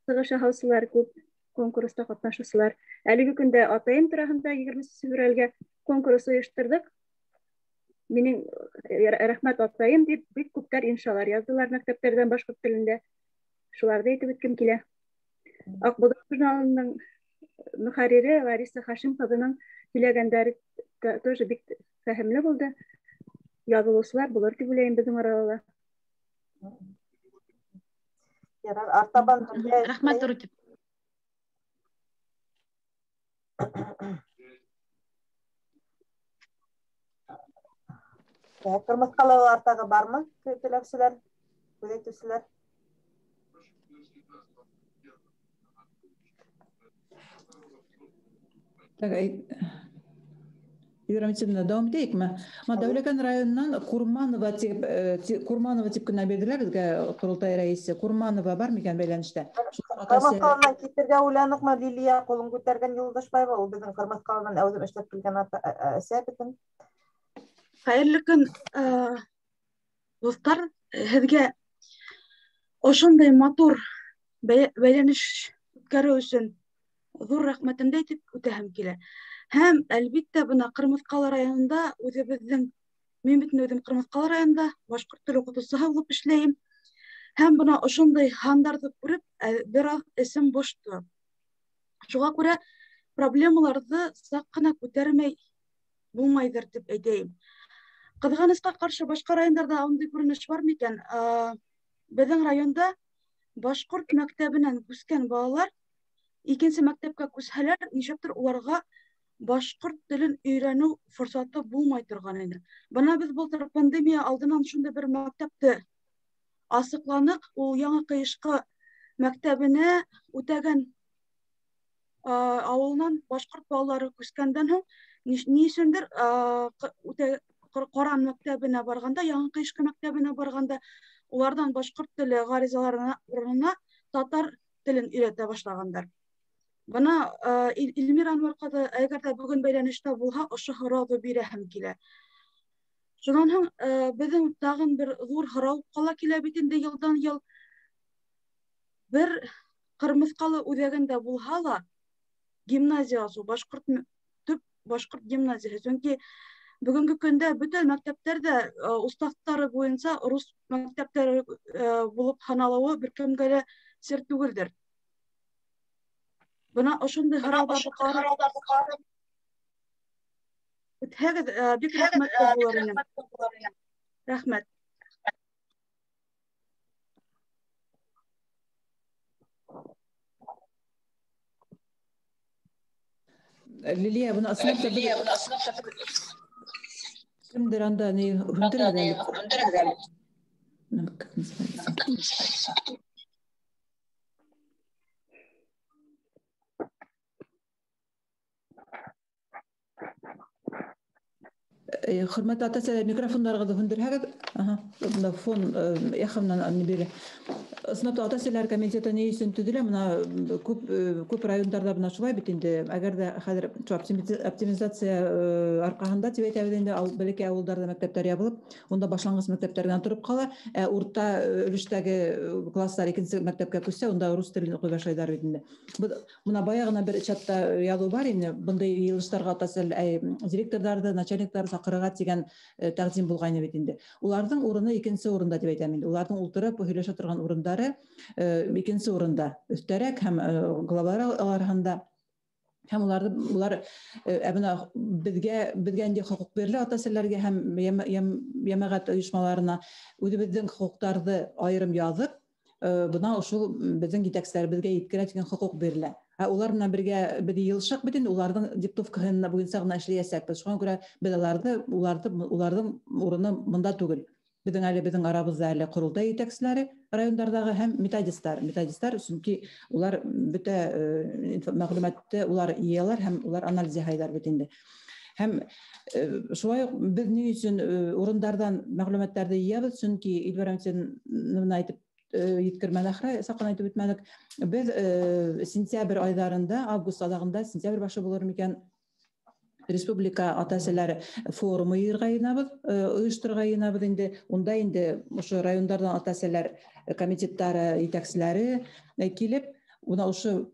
сығыш яһаусылар күп, конкурста ҡатнашыусылар. Әлеге көндә атайым тураһында 20 февралгә конкурс ойошторҙоҡ. Минең рәхмәт атайым тип бик күптәр иншалар яҙҙылар мәктәптәрҙән башҡорт телендә. Шуларҙы әйтеп үткем килә. Аҡбуҙат журналының мөхәррире Лариса Хашим ҡыҙының һөйләгәндәре тоже бик фәһемле булды. Яҙылыусылар булыр тип уйлайым беҙҙең арала. Ярар, артабан рәхмәт ҙур. Ҡырмыҫҡалылар тағы бармы? Теләүселәр, һүҙ әйтеүселәр? Так, Эльвира Митиновна, дауам итәйекме? Дәүләкән районынан Курманова тип, Курманова тип кенә бирҙеләр беҙгә ҡоролтай рәйесе. Курманова бар микән бәйләнештә? Ҡырмыҫҡалынан китергә уйланыҡмы? Лилия ҡулын күтәргән Юлдашбаева, ул беҙҙең Ҡырмыҫҡалынан әүҙем эшләп килгән әсә беҙҙең. Хәйерле көн, дуҫтар, һеҙгә ошондай матур бәйләнеш үткәреү өсөн ҙур рәхмәтемде әйтеп үтәһем килә. Һәм әлбиттә бына Ҡырмыҫҡалы районында үҙебеҙҙең, мин бит үҙем Ҡырмыҫҡалы районында башҡорт теле уҡытыусыһы булып эшләйем. Һәм бына ошондай һандарҙы күреп, бер аҙ эсем бошто. Шуға күрә проблемаларҙы саҡ ҡына күтәрмәй булмайҙыр тип әйтәйем. Ҡыҙғанысҡа ҡаршы башҡа райондарҙа ундай күренеш бар микән? Беҙҙең районда башҡорт мәктәбенән күскән балалар икенсе мәктәпкә күсһәләр, нишләптер уларға башҡорт телен өйрәнеү форсаты булмай торған ине. Бына беҙ былтыр пандемия алдынан шундай бер мәктәпте асыҡланыҡ. Ул Яңы Ҡыйышҡы мәктәбенә Үтәгән ауылынан башҡорт балалары күскәндән һуң ни өсөндөр Ҡаран мәктәбенә барғанда, Яңы Ҡыйышҡы мәктәбенә барғанда уларҙан башҡорт теле ғаризаларына урынына татар телен өйрәтә башлағандар. Бына Эльмира Әнүәр ҡыҙы, әгәр ҙә бөгөн бәйләнештә булһа, ошо һорауҙы бирәһем килә. Шунан һуң беҙҙең тағын бер ҙур һорау ҡала килә бит инде йылдан йыл. Бер Ҡырмыҫҡалы үҙәгендә булһа ла гимназия асыу, башҡорт төп башҡорт гимназияһы. Сөнки бөгөнгө көндә бөтә мәктәптәр ҙә уставтары буйынса рус мәктәптәре булып һаналыуы бер кемгә лә сер түгелдер. Бына ошондай һорауҙарҙы ҡарап үтһәгеҙ, бик рәхмәтле булыр инем. Рәхмәт. Лилия, бына ысынлап та кемдер анда ни һүндерегеҙ әле. Хөрмәтле ата-әсәләр, микрофондарығыҙҙы һүндерһәгеҙ. Аһа, бында фон эхо менән ни бирә. Ысынлап та ата-әсәләр комитеты ни өсөн төҙөлә? Бына күп райондарҙа бына шулай бит инде. Әгәр ҙә хәҙер оптимизация арҡаһында тип әйтәбеҙ инде, бәләкәй ауылдарҙа мәктәптәр ябылып, унда башланғыс мәктәптәр генә тороп ҡала. Ә урта өлөштәге класстар икенсе мәктәпкә күсә, унда рус телен уҡый башлайҙар бит инде. Бына бая ғына бер чатта яҙыу бар ине, бындай йыйылыштарға ата-әсәләр, директорҙарҙы, начальниктарҙы саҡырырға тигән тәҡдим булғайны бит инде. Уларҙың урыны икенсе урында тип әйтәм инде. Уларҙың ултырып һөйләшә торған урындары икенсе урында, өҫтәрәк һәм главалар араһында. Һәм улар, ә бына беҙгә инде хоҡуҡ бирелә ата-әсәләргә һәм йәмәғәт ойошмаларына үҙебеҙҙең хоҡуҡтарҙы айырым яҙып, бына ошол беҙҙең етәкселәребеҙгә еткерә тигән хоҡуҡ бирелә. Ә улар менән бергә беҙ йыйылышаҡ бит инде, уларҙың диктовкаһын буйынса ғына эшләйәсәкбеҙ. Шуңа күрә беҙ уларҙың урыны бында түгел. Беҙҙең әле, беҙҙең арабыҙҙа әле ҡоролтай етәкселәре райондарҙағы һәм методисттар. Методисттар, сөнки улар бөтә мәғлүмәтте улар йыялар һәм улар анализ яһайҙар бит инде. Һәм шулай уҡ беҙ ни өсөн урындарҙан мәғлүмәттәрҙе йыябыҙ? Сөнки Илбәр Әмтиновна әйтеп еткермәне ахыры, саҡ ҡына әйтеп үтмәнек. Беҙ сентябрь айҙарында, август аҙағында, сентябрь башы булыр микән, республика ата-әсәләре форумы йыйырға йыйынабыҙ, ойошторорға йыйынабыҙ инде. Унда инде ошо райондарҙан ата-әсәләр комитеттары етәкселәре килеп, уна ошо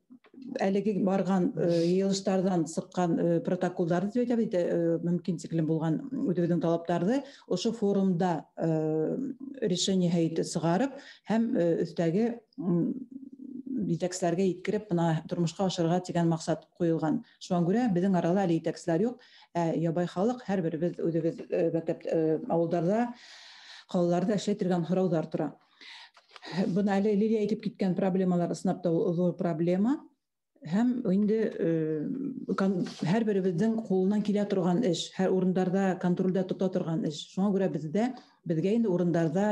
әлеге барған йыйылыштарҙан сыҡҡан протоколдарҙы тип әйтәбеҙ инде, мөмкин тиклем булған үҙебеҙҙең талаптарҙы ошо форумда решение һәйте сығарып һәм өҫтәге етәкселәргә еткереп, бына тормошҡа ашырырға тигән маҡсат ҡуйылған. Шуңа күрә беҙҙең арала әле етәкселәр юҡ, ә ябай халыҡ һәр беребеҙ үҙебеҙ мәктәп, ауылдарҙа, ҡалаларҙа эшләй торған һорауҙар тора. Бына әле Лилия әйтеп киткән проблемалар ысынлап та ул ҙур проблема. Һәм инде һәр беребеҙҙең ҡулынан килә торған эш, һәр урындарҙа контролдә тота торған эш. Шуңа күрә беҙгә инде урындарҙа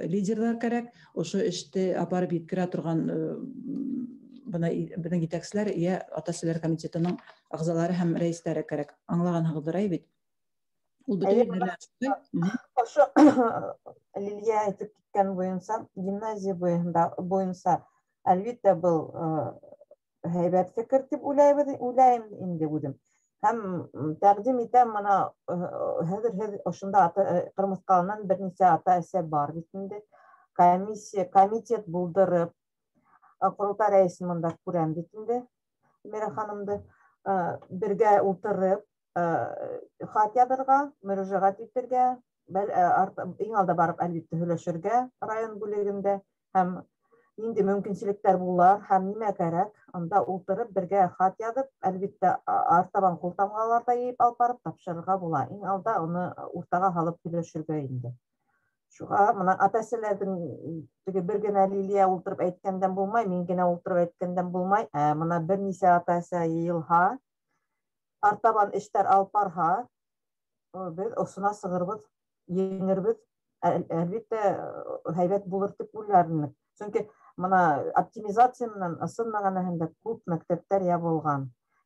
лидерҙар кәрәк, ошо эште апарып еткерә торған бына беҙҙең етәкселәр йә ата-әсәләр комитетының ағзалары һәм рәйестәре кәрәк. Аңлағанһығыҙҙыр, әй бит? Ул бөтә Әйе, ерҙә шулай. Ошо Лилия әйтеп киткән буйынса, гимназия буйынса, әлбиттә, был һәйбәт фекер тип уйлайым инде үҙем. Һәм тәҡдим итәм, бына хәҙер һеҙ ошонда Ҡырмыҫҡалынан бер нисә ата-әсә бар бит инде. Комиссия, комитет булдырып, ҡоролтай рәйесен бында күрәм бит инде, Мира ханымды, бергә ултырып, хат яҙырға, мөрәжәғәт итергә, иң алда барып әлбиттә һөйләшергә район бүлегендә һәм ниндәй мөмкинселектәр булар һәм нимә кәрәк, анда ултырып бергә хат яҙып, әлбиттә, артабан ҡултамғалар ҙа йыйып алып барып тапшырырға була. Иң алда уны уртаға һалып һөйләшергә инде. Шуға бына ата-әсәләрҙең теге бер генә Лилия ултырып әйткәндән булмай, мин генә ултырып әйткәндән булмай, ә бына бер нисә ата-әсә йыйылһа, артабан эштәр алып барһа, беҙ осона сығырбыҙ, еңербеҙ. Әлбиттә, һәйбәт булыр тип уйлар инек. Сөнки бына оптимизация менән ысын мәғәнәһендә күп мәктәптәр ябылған.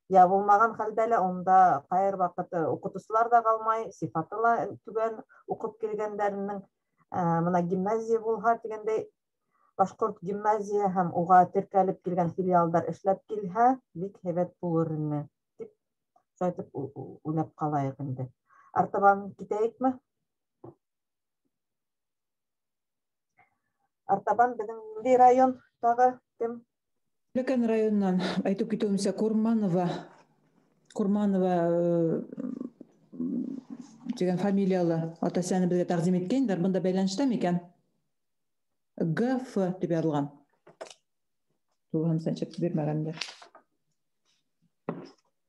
Ябылмаған хәлдә лә унда ҡайһы ваҡыт уҡытыусылар ҙа ҡалмай, сифаты ла түбән уҡып килгәндәренең. Бына гимназия булһа тигәндәй, башҡорт гимназия һәм уға теркәлеп килгән филиалдар эшләп килһә, бик һәйбәт булыр ине тип шулай итеп уйлап ҡалайыҡ инде. Артабан китәйекме? Артабан беҙҙең ниндәй район тағы кем? Өлкән районынан әйтеп китеүемсә, Курманова тигән фамилиялы ата-әсәне беҙгә тәҡдим иткәндәр. Бында бәйләнештә микән? Г Ф тип яҙылған. Тулыһынса нисек бирмәгәндер.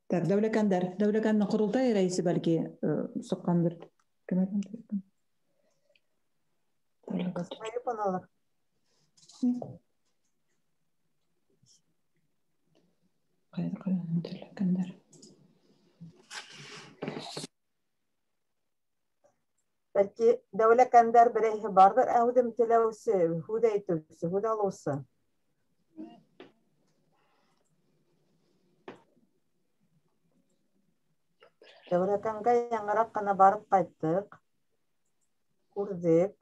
Так, Дәүләкәндәр. Дәүләкәндең ҡоролтай рәйесе бәлки сыҡҡандыр. Кем әйтә? Дәүләкән. Ҡайҙа ҡуйған Дәүләкәндәр? Бәлки Дәүләкәндәр берәйһе барҙыр, ә үҙем теләүсе, һүҙ әйтеүсе, һүҙ алыусы. Дәүләкәнгә яңыраҡ ҡына барып ҡайттыҡ, күрҙек.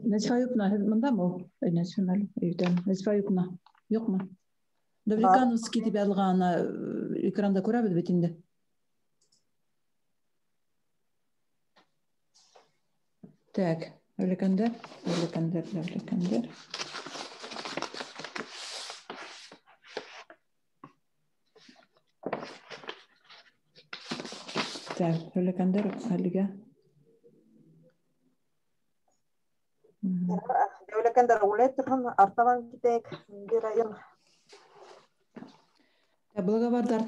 Нәзифә Аюпна, һеҙ бындамы ул? Нәзифә Аюпна, юҡмы? Давлекановский тип яҙылған экранда күрәбеҙ бит инде. Так, Дәүләкәндәр, Дәүләкәндәр, Дәүләкәндәр. Так, Дәүләкәндәр әлегә. Дәүләкәндәр уйлай торһон, артабан китәйек, ниндәй район? Благовардар.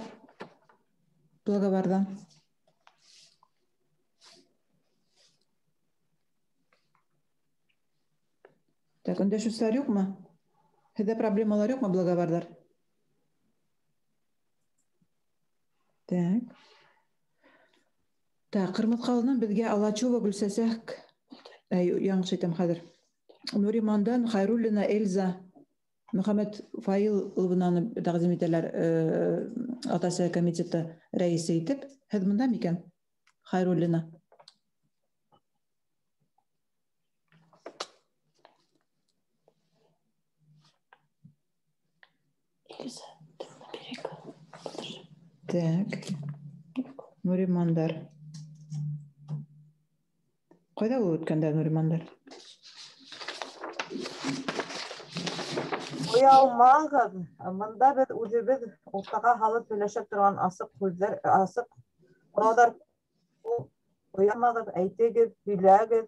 Благовардан. Так, өндәшеүселәр юҡмы? Һеҙҙә проблемалар юҡмы, Благовардар? Так. Так, Ҡырмыҫҡалынан беҙгә Алачева Гөлсәсәк, яңыш әйтәм хәҙер. Нуримандан Хайруллина Эльза Мөхәммәт Фаиловнаны тәҡдим итәләр ата-әсә комитеты рәйесе итеп. Һеҙ бында микән? Хайруллина. Так. Нуримандар. Ҡайҙа ул үткәндә Нуримандар? Оялмағыҙ, бында беҙ үҙебеҙ уртаға һалып һөйләшә торған асыҡ һүҙҙәр, асыҡ һорауҙар. Оялмағыҙ, әйтегеҙ, һөйләгеҙ.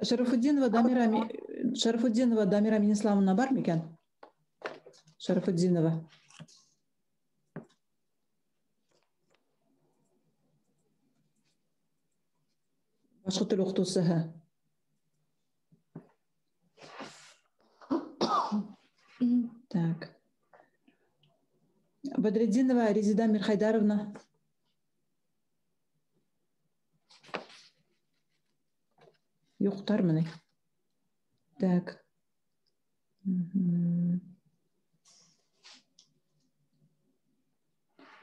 Шарафутдинова Дамира Миниславовна бар микән? Шарафутдинова. Башҡорт теле уҡытыусыһы. Так. Бадретдинова Резида Мирхайдаровна. Юҡтармы ни? Так.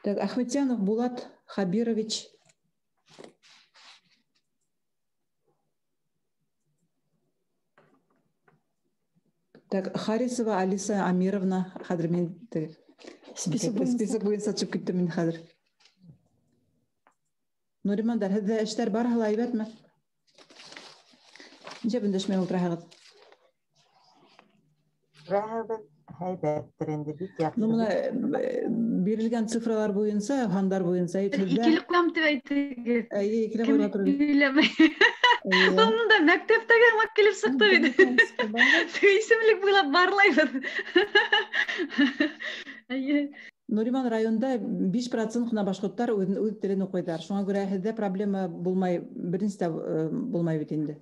Так, Ахметьянов Булат Хабирович. Так, Харисова Алиса Амировна, хәҙер мин список буйынса төшөп киттем мин хәҙер. Нуримандар, һеҙҙә эштәр барыһы ла һәйбәтме? Нисә өндәшмәй ултыраһығыҙ? Рәхәбеҙ һәйбәттер инде, бик яҡшы. Ну, бына бирелгән цифралар буйынса, һандар буйынса әйтелде. Икеле ҡуям тип әйтегеҙ. Эйе, икеле ҡуйырға тура килде. Һөйләмәй. Бында мәктәптәге һымаҡ килеп сыҡты бит. Исемлек буйлап барлайбыҙ. Эйе. Нуриман районында 5% ҡына башҡорттар үҙ телен уҡыйҙар. Шуңа күрә һеҙҙә проблема булмай, беренсе тә булмай бит инде.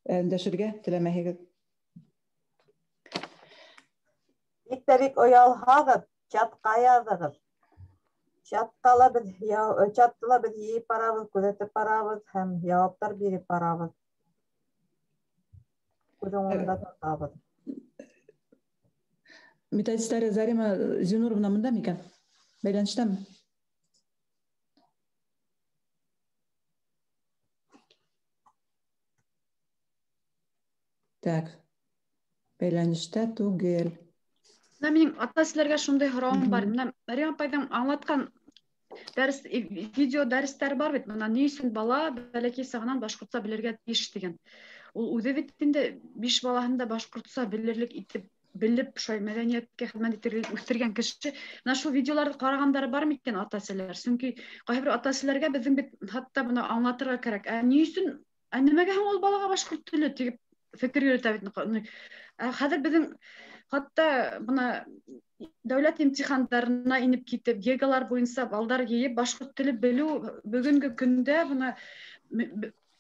Өндәшергә теләмәйһегеҙ. Бик тә бик оялһағыҙ, чатҡа яҙығыҙ. Чатта ла беҙ йыйып барабыҙ, күҙәтеп барабыҙ һәм яуаптар биреп барабыҙ. Күҙ уңында тотабыҙ. Методистар Зарима Зинуровна бында микән? Бәйләнештәме? Так. Бәйләнештә түгел. Менә минең ата-әсәләргә шундай һорауым бар. Менә Мәрйәм апайҙың аңлатҡан дәрес, видео дәрестәре бар бит. Менә ни өсөн бала бәләкәй сағынан башҡортса белергә тейеш тигән. Ул үҙе бит инде 5 балаһын да башҡортса белерлек итеп белеп, шулай мәҙәниәткә хеҙмәт итерлек үҫтергән кеше. Менә шул видеоларҙы ҡарағандары бар микән ата-әсәләр? Сөнки ҡайһы бер ата-әсәләргә беҙҙең бит хатта бына аңлатырға кәрәк. Ә ни өсөн, ә нимәгә һуң ул балаға башҡорт теле тип фекер йөрөтә бит. Ә хәҙер беҙҙең хатта бына дәүләт имтихандарына инеп китеп, ЕГЭлар буйынса балдар йыйып башҡорт теле белеү бөгөнгө көндә бына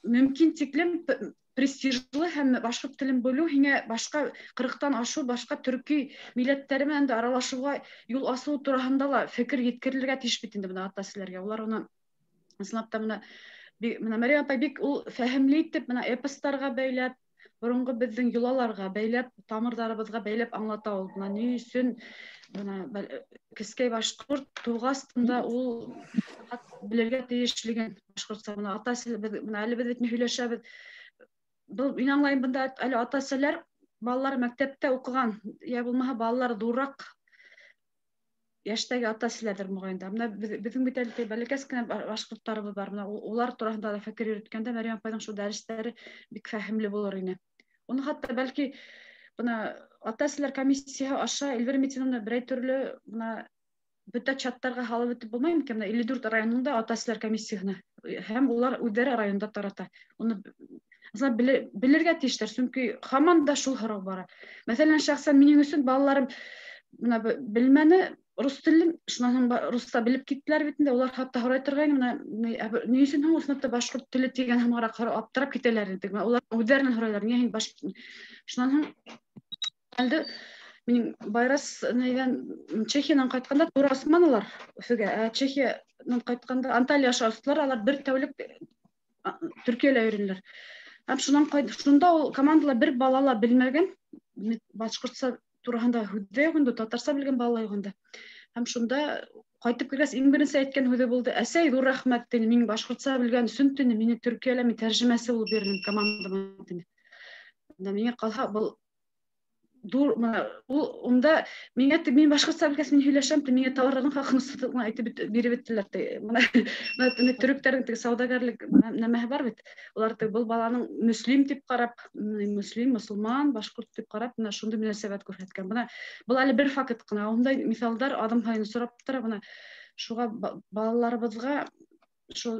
мөмкин тиклем престижлы һәм башҡорт телен белеү һиңә башҡа 40-тан ашыу башҡа төрки милләттәре менән дә аралашыуға юл асыу тураһында ла фекер еткерелергә тейеш бит инде бына ата-әсәләргә. Улар уны ысынлап та бына Мәрйәм апай бик ул фәһемле итеп бына эпостарға бәйләп, боронғо беҙҙең йолаларға бәйләп, тамырҙарыбыҙға бәйләп аңлата ул. Бына ни өсөн бына кескәй башҡорт туғастын да ул белергә тейешлеген башҡортса. Бына ата-әсәләр, бына әле беҙ бит һөйләшәбеҙ. Был мин аңлайым, бында әле ата-әсәләр балалар мәктәптә уҡыған, йә булмаһа балалар ҙурыраҡ йәштәге ата-әсәләрҙер моғайын да. Бына беҙҙең бит әле бәләкәс кенә башҡорттарыбыҙ бар. Бына улар тураһында ла фекер йөрөткәндә Мәрйәм апайҙың шул дәрестәре бик фәһемле булыр ине. Уны хатта бәлки бына ата-әсәләр комиссияһы аша Эльвира Митиновна берәй төрлө бына бөтә чаттарға һалып үтеп булмай микән? Бына 54 районында ата-әсәләр комиссияһына һәм улар үҙҙәре районда тарата. Уны белергә тейештәр, сөнки һаман да шул һорау бара. Мәҫәлән, шәхсән минең өсөн балаларым бына белмәне рус телен, шунан һуң русса белеп киттеләр бит инде. Улар хатта һорай торғайны, бына ни өсөн һуң ысынлап та башҡорт теле тигән һымағыраҡ аптырап китәләр инде. Бына улар үҙҙәренән һорайлар, ниңә һин башҡорт? Шунан һуң әлде минең Байрас нейҙән Чехиянан ҡайтҡанда тура османылар Өфөгә. Ә Чехиянан ҡайтҡанда Анталия аша остолар, алар бер тәүлек Төркиәлә йөрөнөләр. Һәм шунан шунда ул командала бер бала ла белмәгән, башҡортса тураһында һүҙ ҙә юҡ инде, татарса белгән бала юҡ инде. Һәм шунда ҡайтып килгәс, иң беренсе әйткән һүҙе булды: Әсәй, ҙур рәхмәт тине, мин башҡортса белгән өсөн тине, мине Төркиәлә мин тәржемәсе булып йөрөнөм командама тине. Бына миңә ҡалһа, был ҙур, бына ул унда миңә мин башҡортса белгәс, мин һөйләшәм, ти, миңә тауарҙарҙың хаҡын сытыҡ әйтеп биреп бөттөләр, ти. Бына, бына теге төрөктәрҙең теге сауҙагәрлек нәмәһе бар бит. Улар теге был баланың мөслим тип ҡарап, мөслим, мосолман, башҡорт тип ҡарап, бына шундай мөнәсәбәт күрһәткән. Бына был әле бер факт ҡына. Ундай миҫалдар аҙым һайын осрап тора. Бына шуға балаларыбыҙға шул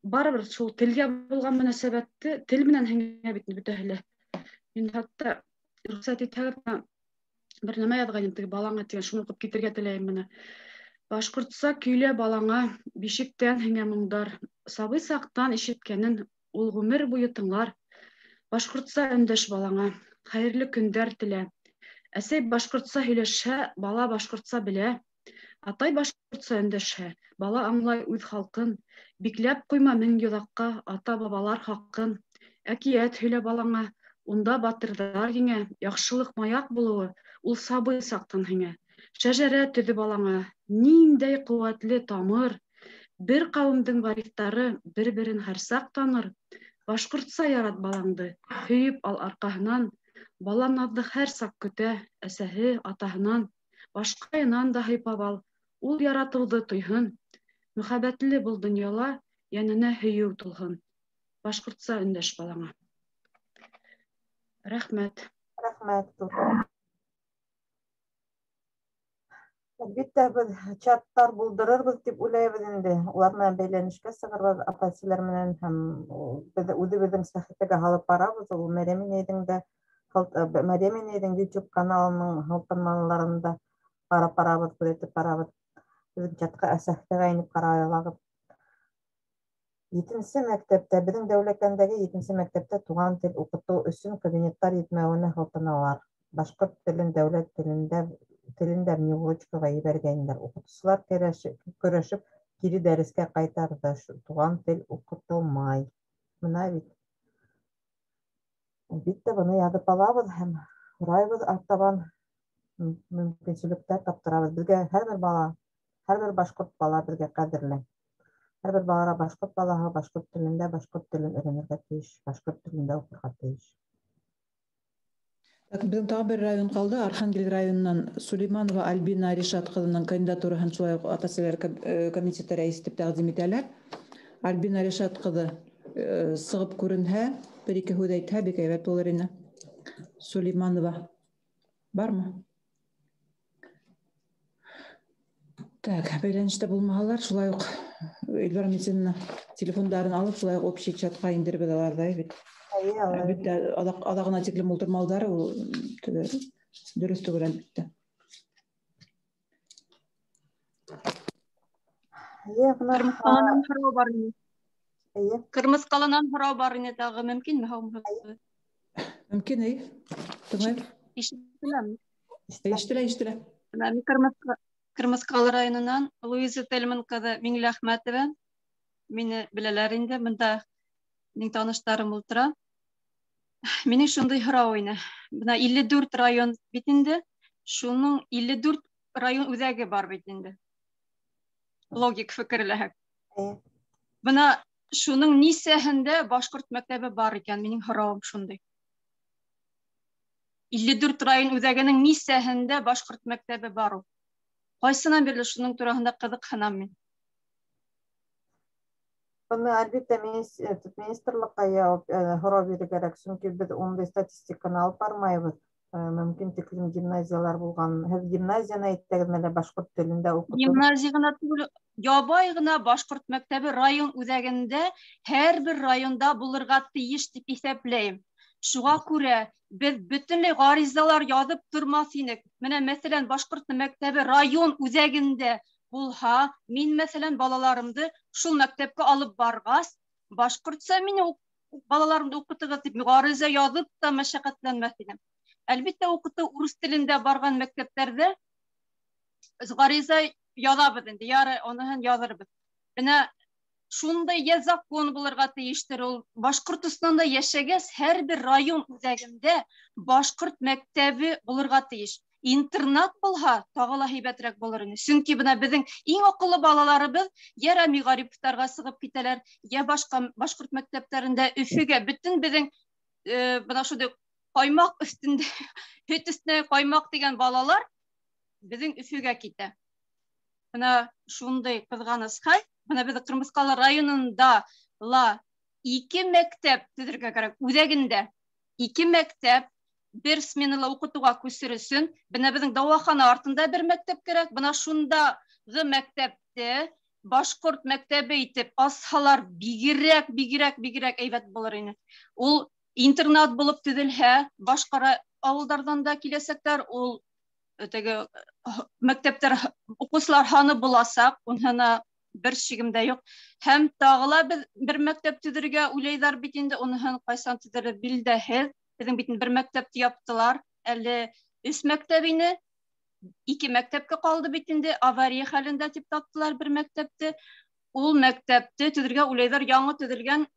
барыбер шул телгә булған мөнәсәбәтте тел менән һеңә бит бөтәһе лә. Мин хатта рөхсәт итһәгеҙ, бына бер нәмә яҙғайным, теге балаңа тигән, шуны уҡып китергә теләйем бына. Башҡортса көйлә балаңа, бишектән һиңә моңдар, сабый саҡтан ишеткәнен ул ғүмер буйы тыңлар. Башҡортса өндәш балаңа, хәйерле көндәр телә. Әсәй башҡортса һөйләшһә, бала башҡортса белә. Атай башҡортса өндәшһә, бала аңлай үҙ халҡын. Бикләп ҡуйма мең йоҙаҡҡа ата-бабалар хаҡын. Әкиәт һөйлә балаңа, унда батырҙар еңә, яҡшылыҡ маяҡ булыуы ул сабый саҡтан һиңә. Шәжәрә төҙө балаңа, ниндәй ҡеүәтле тамыр. Бер ҡауымдың варифтары бер-берен һәр саҡ таныр. Башҡортса ярат балаңды, һөйөп ал арҡаһынан. Бала наҙҙы һәр саҡ көтә, әсәһе, атаһынан. Башҡайынан да һыйпап ал, ул яратыуҙы тойһон. Мөхәббәтле был донъяла, йәненә һөйөү тулһын. Башҡортса өндәш балаңа. Рәхмәт. Рәхмәт. Әлбиттә, беҙ чаттар булдырырбыҙ тип уйлайбыҙ инде. Улар менән бәйләнешкә сығырбыҙ, ата-әсәләр менән, һәм беҙ үҙебеҙҙең сәхифәгә һалып барабыҙ. Ул Мәрйәм инәйҙең дә, Мәрйәм инәйҙең YouTube каналының һылтамаларында ҡарап барабыҙ, күҙәтеп барабыҙ. Беҙҙең чатҡа, сәхифәгә инеп ҡарай алағыҙ. Етенсе мәктәптә, беҙҙең Дәүләкәндәге етенсе мәктәптә туған тел уҡытыу өсөн кабинеттар етмәүенә һылтаналар. Башҡорт телен дәүләт телендә внеурочкаға ебәргәндәр. Уҡытыусылар көрәшеп кире дәрескә ҡайтарҙы. Туған тел уҡытылмай. Бына бит. Әлбиттә, быны яҙып алабыҙ һәм һорайбыҙ, артабан мөмкинселектәр таптырабыҙ. Беҙгә һәр бер бала, һәр бер башҡорт бала беҙгә ҡәҙерле. Һәр бер бала башҡорт балаһы башҡорт телендә башҡорт телен өйрәнергә тейеш, башҡорт телендә уҡырға тейеш. Так, беҙҙең тағы бер район ҡалды. Архангел районынан Сулейманова Альбина Ришат ҡыҙының кандидатураһын шулай уҡ ата-әсәләр комитеты рәйесе тип тәҡдим итәләр. Альбина Ришат ҡыҙы сығып күренһә, бер-ике һүҙ әйтһә, бик һәйбәт булыр ине. Сулейманова бармы? Так, бәйләнештә булмаһалар, шулай уҡ Эльвира Митиновна телефондарын алып, шулай уҡ общий чатҡа индереп алар да бит. Эйе, алар. Әлбиттә, аҙағына тиклем ултырмауҙары ул теге дөрөҫ түгел, әлбиттә. Эйе, бына Ханым, һорау бар ине. Эйе. Ҡырмыҫҡалынан һорау бар ине тағы, мөмкинме, һаумыһығыҙ? Мөмкин, эйе. Тыңлайбыҙ. Ишетеләме? Ишетелә, ишетелә. Бына мин Ҡырмыҫҡалы районынан Луиза Тельман ҡыҙы Миңлеәхмәтова. Мине беләләр инде, бында минең таныштарым ултыра. Минең шундай һорау ине. Бына 54 район бит инде, шуның 54 район үҙәге бар бит инде. Логик фекерләһәк. Бына шуның нисәһендә башҡорт мәктәбе бар икән, минең һорауым шундай. 54 район үҙәгенең нисәһендә башҡорт мәктәбе бар ул? Ҡайсынан бирле шуның тураһында ҡыҙыҡһынам мин. Быны, әлбиттә, министрлыҡҡа яуап, һорау бирергә кәрәк, сөнки беҙ ундай статистиканы алып бармайбыҙ. Мөмкин тиклем гимназиялар булған. Һеҙ гимназияны әйттегеҙме әллә башҡорт телендә уҡытыу? Гимназия ғына түгел, ябай ғына башҡорт мәктәбе район үҙәгендә һәр бер районда булырға тейеш тип иҫәпләйем. Шуға күрә беҙ бөтөнләй ғаризалар яҙып тормаҫ инек. Менә, мәҫәлән, башҡорт мәктәбе район үҙәгендә булһа, мин, мәҫәлән, балаларымды шул мәктәпкә алып барғас, башҡортса мине балаларымды уҡытығыҙ тип ғариза яҙып та мәшәҡәтләнмәҫ инем. Әлбиттә, уҡытыу урыҫ телендә барған мәктәптәрҙә ғариза яҙабыҙ инде, ярай, уныһын яҙырбыҙ. Бына шундай я закон булырға тейештер ул. Башҡортостанда йәшәгәс, һәр бер район үҙәгендә башҡорт мәктәбе булырға тейеш. Интернат булһа, тағы ла һәйбәтерәк булыр ине. Сөнки бына беҙҙең иң аҡыллы балаларыбыҙ йә Рәми Ғариповтарға сығып китәләр, йә башҡа башҡорт мәктәптәрендә Өфөгә бөтөн беҙҙең бына шундай ҡаймаҡ өҫтөндә, һөт өҫтөнә ҡаймаҡ тигән балалар беҙҙең Өфөгә китә. Бына шундай ҡыҙғаныс хәл. Бына беҙ Ҡырмыҫҡалы районында ла 2 мәктәп төҙөргә кәрәк. Үҙәгендә 2 мәктәп бер сменала уҡытыуға күсер өсөн бына беҙҙең дауахана артында бер мәктәп кәрәк. Бына шундағы мәктәпте башҡорт мәктәбе итеп асһалар, бигерәк, бигерәк, бигерәк әйбәт булыр ине. Ул интернат булып төҙөлһә, башҡа ауылдарҙан да киләсәктәр, ул теге мәктәптәр уҡыусылар һаны буласаҡ, уныһына бер шигем дә юҡ. Һәм тағы ла беҙ бер мәктәп төҙөргә уйлайҙар бит инде, уныһын ҡайсан төҙөрөр билдәһеҙ. Беҙҙең бит бер мәктәпте яптылар, әле 3 мәктәп ине, 2 мәктәпкә ҡалды бит инде, авария хәлендә тип таптылар бер мәктәпте. Ул мәктәпте төҙөргә уйлайҙар яңы төҙөлгән,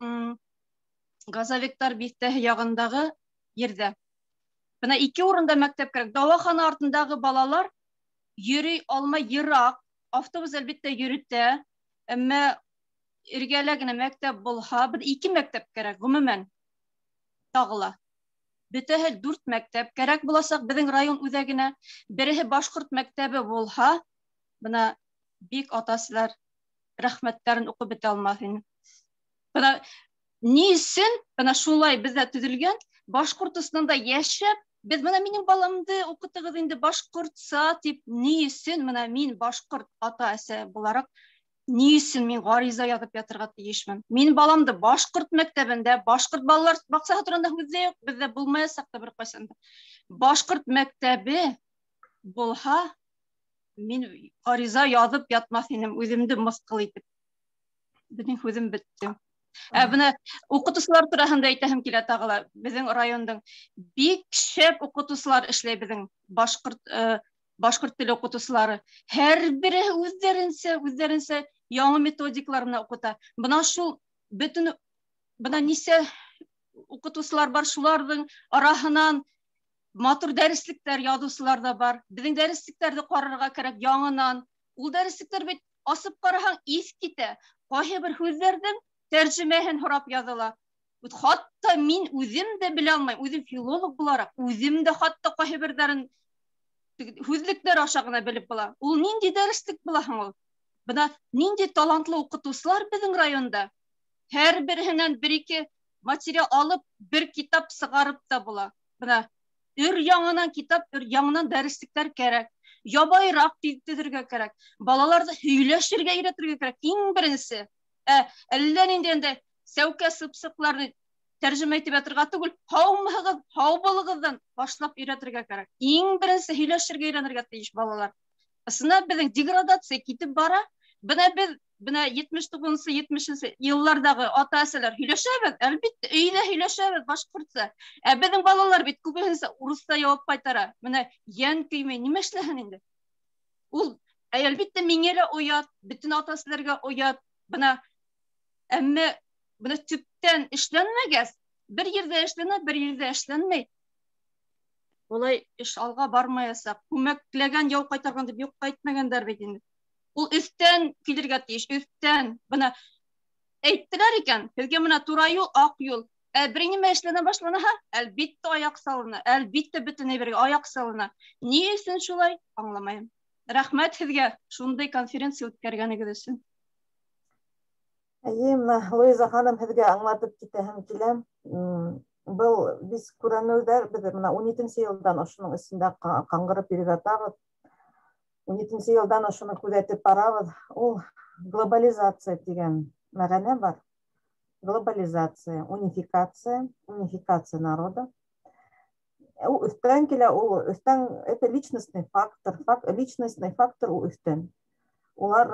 Газовиктар биҫтәһе яғындағы ерҙә. Бына 2 урында мәктәп кәрәк. Дауахана артындағы балалар йөрөй алмай, йыраҡ. Автобус әлбиттә йөрөтә, әммә эргәлә генә мәктәп булһа, бер 2 мәктәп кәрәк ғөмүмән. Тағы ла. Бөтәһе 4 мәктәп кәрәк буласаҡ беҙҙең район үҙәгенә. Береһе башҡорт мәктәбе булһа, бына бик ата-әсәләр рәхмәттәрен уҡып бөтә алмаҫ ине. Бына ни өсөн бына шулай беҙҙә төҙөлгән Башҡортостанда йәшәп, беҙ бына минең баламды уҡытығыҙ инде башҡортса тип, ни өсөн бына мин башҡорт ата-әсә булараҡ, ни өсөн мин ғариза яҙып ятырға тейешмен? Мин баламды башҡорт мәктәбендә, башҡорт балалар баҡсаһы тураһында һүҙ ҙә юҡ, беҙҙә булмаясаҡ та бер ҡасан да. Башҡорт мәктәбе булһа, мин ғариза яҙып ятмаҫ инем, үҙемде мыҫҡыл итеп. Беҙҙең һүҙем бөттө. Бына уҡытыусылар тураһында әйтәһем килә тағы ла. Беҙҙең райондың бик шәп уҡытыусылар эшләй, беҙҙең башҡорт теле уҡытыусылары. Һәр береһе үҙҙәренсә яңы методикалар менән уҡыта. Бына шул бөтөн, бына нисә уҡытыусылар бар, шуларҙың араһынан матур дәреслектәр яҙыусылар ҙа бар. Беҙҙең дәреслектәрҙе ҡарарға кәрәк яңынан. Ул дәреслектәр бит асып ҡараһаң иҫ китә. Ҡайһы бер һүҙҙәрҙең тәржемәһен һорап яҙыла. Хатта мин үҙем дә белә алмайым, үҙем филолог булараҡ, үҙем дә хатта ҡайһы берҙәрен һүҙлектәр аша ғына белеп була. Ул ниндәй дәреслек була һуң ул? Бына ниндәй талантлы уҡытыусылар беҙҙең районда. Һәр береһенән бер-ике материал алып, бер китап сығарып та була. Бына өр яңынан китап, өр яңынан дәреслектәр кәрәк. Ябайыраҡ төҙөргә кәрәк. Балаларҙы һөйләшергә өйрәтергә кәрәк. Иң беренсе, әллә ниндәй инде сәүкә сыпсыҡларҙы тәржемә итеп ятырға түгел, һаумыһығыҙ, һау булығыҙҙан башлап өйрәтергә кәрәк. Иң беренсе һөйләшергә өйрәнергә тейеш балалар. Ысынлап беҙҙең деградация китеп бара. Бына беҙ Бына 79-нчы, 70-нче йылларҙағы ата-әсәләр һөйләшәбеҙ, әлбиттә, өйҙә һөйләшәбеҙ башҡортса. Ә беҙҙең балалар бит күбеһенсә урыҫса яуап ҡайтара. Бына йән көймәй, нимә эшләһен инде? Ул әлбиттә миңә лә оят, бөтөн ата-әсәләргә оят. Бына әммә бына төптән эшләнмәгәс, бер ерҙә эшләнә, бер ерҙә эшләнмәй. Улай эш алға бармаясаҡ. Күмәкләгән яу ҡайтарған тип юҡ әйтмәгәндәр бит инде. Ул өҫтән килергә тейеш, өҫтән. Бына әйттеләр икән, һеҙгә бына тура юл, аҡ юл. Ә бер нимә эшләнә башланаһа, әлбиттә аяҡ салына, әлбиттә бөтөн әйбергә аяҡ салына. Ни өсөн шулай? Аңламайым. Рәхмәт һеҙгә шундай конференция үткәргәнегеҙ өсөн. Эйе, бына Луиза ханым, һеҙгә аңлатып китәһем килә. Был беҙ күрәнеүҙәр, беҙ бына 17-нсе йылдан ошоноң эсендә ҡаңғырып йөрөп ятабыҙ. 17-нсе йылдан ошоно күҙәтеп барабыҙ. Ул глобализация тигән мәғәнә бар. Глобализация, унификация, унификация народа. Ул өҫтән килә, ул өҫтән, это личностный фактор, личностный фактор ул өҫтән. Улар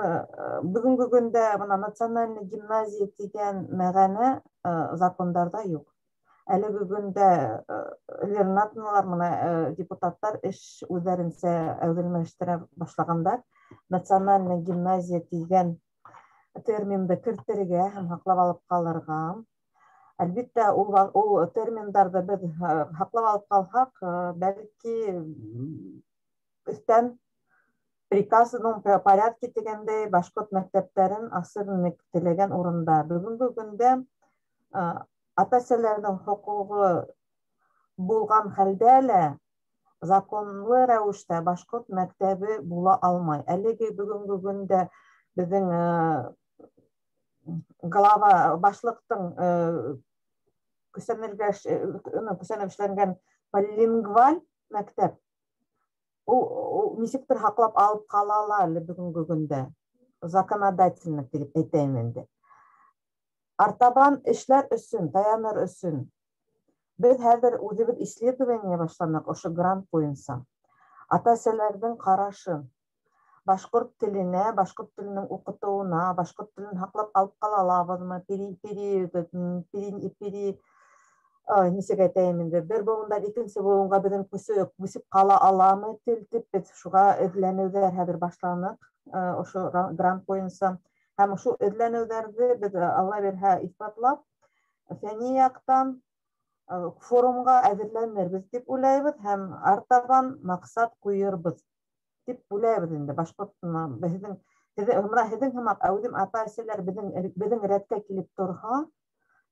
бөгөнгө көндә бына национальный гимназия тигән мәғәнә закондарҙа юҡ. Әлеге көндә Лернатналар, бына депутаттар эш үҙҙәренсә әүҙемләштерә башлағандар. Национальный гимназия тигән терминды кертергә һәм һаҡлап алып ҡалырға. Әлбиттә, ул терминдарҙы беҙ һаҡлап алып ҡалһаҡ, бәлки өҫтән приказ, ну, порядке тигәндәй башҡорт мәктәптәрен асыр теләгән урында. Бөгөнгө көндә ата-әсәләрҙең хоҡуғы булған хәлдә лә законлы рәүештә башҡорт мәктәбе була алмай. Әлеге бөгөнгө көндә беҙҙең глава башлыҡтың көсәнеп эшләнгән полилингваль мәктәп ул нисектер һаҡлап алып ҡала ала әле бөгөнгө көндә законодательно тип әйтәйем инде. Артабан эшләр өсөн, таяныр өсөн беҙ хәҙер үҙебеҙ исследование башланыҡ ошо грант буйынса. Ата-әсәләрҙең ҡарашы башҡорт теленә, башҡорт теленең уҡытыуына, башҡорт телен һаҡлап алып ҡала алабыҙмы, нисек әйтәйем инде, бер быуындан икенсе быуынға беҙҙең күсеп ҡала аламы тел тип беҙ шуға эҙләнеүҙәр хәҙер башланыҡ, ошо грант буйынса. Һәм ошо эҙләнеүҙәрҙе беҙ Алла бирһә иҫбатлап, фәнни яҡтан форумға әҙерләнербеҙ тип уйлайбыҙ һәм артабан маҡсат ҡуйырбыҙ тип уйлайбыҙ инде. Башҡорт беҙҙең, бына һеҙҙең һымаҡ әүҙем ата-әсәләр беҙҙең рәткә килеп торһа,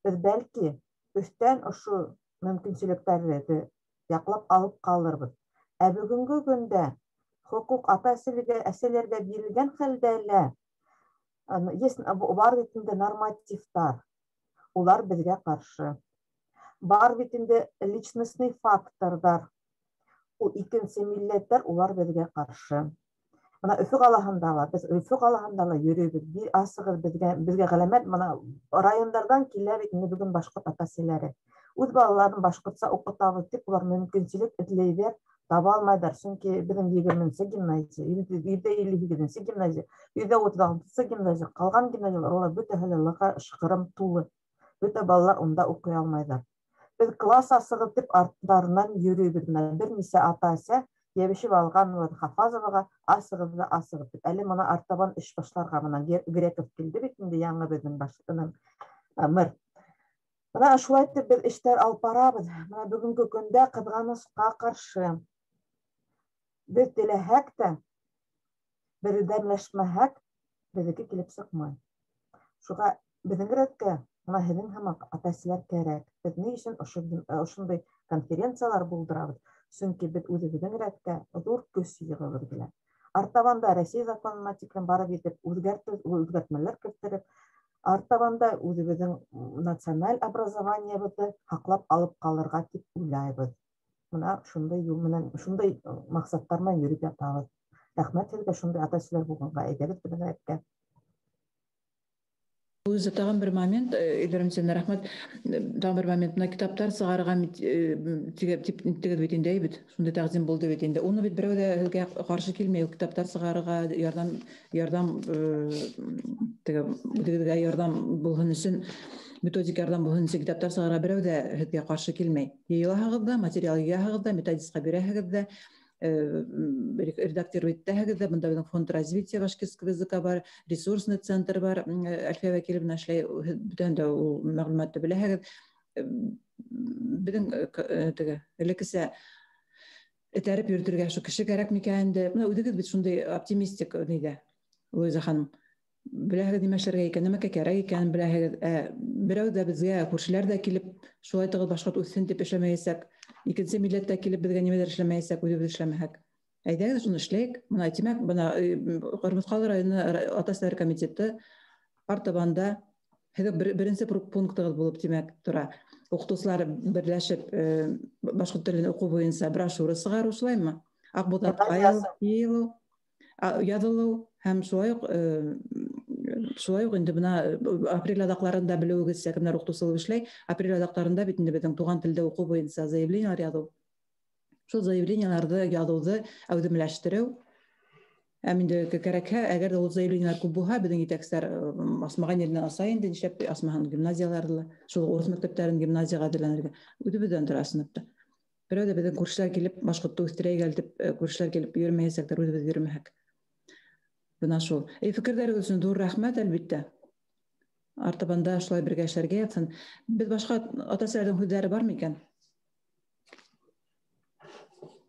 беҙ бәлки өҫтән ошо мөмкинселектәрҙе яҡлап алып ҡалырбыҙ. Ә бөгөнгө көндә хоҡуҡ ата-әсәләргә, әсәләргә бирелгән хәлдә лә, есть, бар бит инде нормативтар, улар беҙгә ҡаршы. Бар бит инде личностный факторҙар, ул икенсе милләттәр, улар беҙгә ҡаршы. Бына Өфө ҡалаһында ла, беҙ Өфө ҡалаһында ла йөрөйбөҙ, бир асығыҙ беҙгә ғәләмәт, бына райондарҙан килә бит инде бөгөн башҡорт ата-әсәләре. Үҙ балаларын башҡортса уҡытабыҙ тип улар мөмкинселек эҙләйҙәр, таба алмайҙар, сөнки беҙҙең егерменсе гимназия, йөҙҙә илле һигеҙенсе гимназия, йөҙҙә утыҙ алтынсы гимназия, ҡалған гимназиялар улар бөтәһе лә лыға шыҡырым тулы. Бөтә балалар унда уҡый алмайҙар. Беҙ класс асығыҙ тип арттарынан йөрөйбөҙ. Бына бер нисә ата-әсә йәбешеп алған Хафазоваға асығыҙ ҙа асығыҙ тип. Әле бына артабан эш башларға бына Греков килде бит инде яңы беҙҙең мэр. Бына шулай итеп беҙ эштәр алып барабыҙ. Бына бөгөнгө көндә ҡыҙғанысҡа ҡаршы беҙ теләһәк тә, берҙәмләшмәһәк, беҙҙеке килеп сыҡмай. Шуға беҙҙең рәткә бына һеҙҙең һымаҡ ата-әсәләр кәрәк. Беҙ ни өсөн ошондай конференциялар булдырабыҙ? Сөнки беҙ үҙебеҙҙең рәткә ҙур көс йығыбыҙ килә. Артабан да Рәсәй законына тиклем барып етеп, үҙгәртмәләр кертереп, артабан да үҙебеҙҙең националь образованиебыҙҙы һаҡлап алып ҡалырға тип уйлайбыҙ. Бына шундай юл менән, шундай маҡсаттар менән йөрөп ятабыҙ. Рәхмәт һеҙгә шундай ата-әсәләр булғанға, әйҙәгеҙ беҙҙең рәткә. Үҙе тағын бер момент, Илдар Мсина, рәхмәт. Тағын бер момент, бына китаптар сығарырға тип бит инде, бит. Шундай тәҡдим булды бит инде. Уны бит берәү ҙә һеҙгә ҡаршы килмәй, ул китаптар сығарырға ярҙам, теге үҙегеҙгә ярҙам булһын өсөн, методик ярҙам булһын өсөн китаптар сығара берәү ҙә һеҙгә ҡаршы килмәй. Йыйылаһығыҙ ҙа, материал йыяһығыҙ ҙа, методистҡа бирәһегеҙ ҙә, редактировать итәһегеҙ ҙә. Бында беҙҙең фонд развития башкирского языка бар, ресурсный центр бар, Әлфиә Вәкиловна эшләй, һеҙ бөтәһен дә ул мәғлүмәтте беләһегеҙ. Беҙҙең теге элеккесә этәреп йөрөтөргә шул кеше кәрәк микән инде. Бына үҙегеҙ бит шундай оптимистик ниҙә, Луиза ханым. Беләһегеҙ нимә эшләргә икән, нимәгә кәрәк икәнен беләһегеҙ. Берәү ҙә беҙгә, күршеләр ҙә килеп, шулай тығыҙ башҡорт үҫһен тип эшләмәйәсәк. Икенсе милләт тә килеп беҙгә нимәлер эшләмәйәсәк, үҙебеҙ эшләмәһәк. Әйҙәгеҙ шуны эшләйек. Бына тимәк, бына Ҡырмыҫҡалы районы ата-әсәләр комитеты артабанда һеҙҙең беренсе пунктығыҙ булып тимәк тора. Уҡытыусылар берләшеп башҡорт телен уҡыу буйынса брошюра сығарыу, шулаймы? Аҡбуҙатҡа йыйылыу, яҙылыу һәм шулай уҡ инде бына апрель аҙаҡларында белеүегеҙсә, кемдәр уҡытыусы булып эшләй, апрель аҙаҡларында бит инде беҙҙең туған телдә уҡыу буйынса заявлениелар яҙыу. Шул заявлениеларҙы яҙыуҙы әүҙемләштереү. Һәм инде кәрәкһә, әгәр ҙә ул заявлениелар күп булһа, беҙҙең етәкселәр асмаған еренән аса инде, нишләп асмаһын гимназияларҙы ла, шул урыҫ мәктәптәрен гимназияға әҙерләнергә. Үҙебеҙҙән тора ысынлап та. Берәү ҙә беҙҙең күршеләр килеп башҡортто үҫтерәйек әле тип күршеләр килеп йөрөмәйәсәктәр, үҙебеҙ йөрөмәһәк. Бына шул. Фекерҙәрегеҙ өсөн ҙур рәхмәт, әлбиттә. Артабанда шулай бергә эшләргә ятһын. Беҙ башҡа ата-әсәләрҙең һүҙҙәре бармы икән?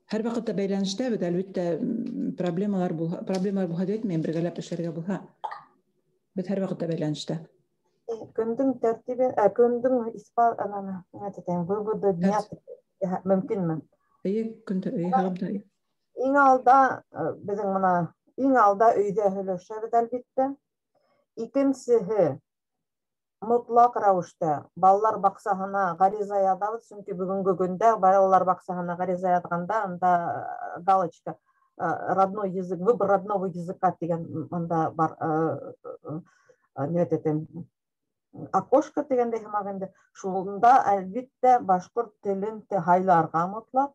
Һәр ваҡытта бәйләнештәбеҙ, әлбиттә, проблемалар булһа тип әйтмәйем, бергәләп эшләргә булһа. Беҙ һәр ваҡытта бәйләнештә. Көндөң тәртибе, көндөң выводы дня мөмкинме? Эйе, көндә, эйе, һағымда. Иң алда беҙҙең бына иң алда өйҙә һөйләшәбеҙ, әлбиттә. Икенсеһе, мотлаҡ рәүештә балалар баҡсаһына ғариза яҙабыҙ, сөнки бөгөнгө көндә балалар баҡсаһына ғариза яҙғанда унда галочка родной язык, выбор родного языка тигән унда бар, окошко тигәндәй һымаҡ инде. Шунда әлбиттә башҡорт телен һайларға мотлаҡ.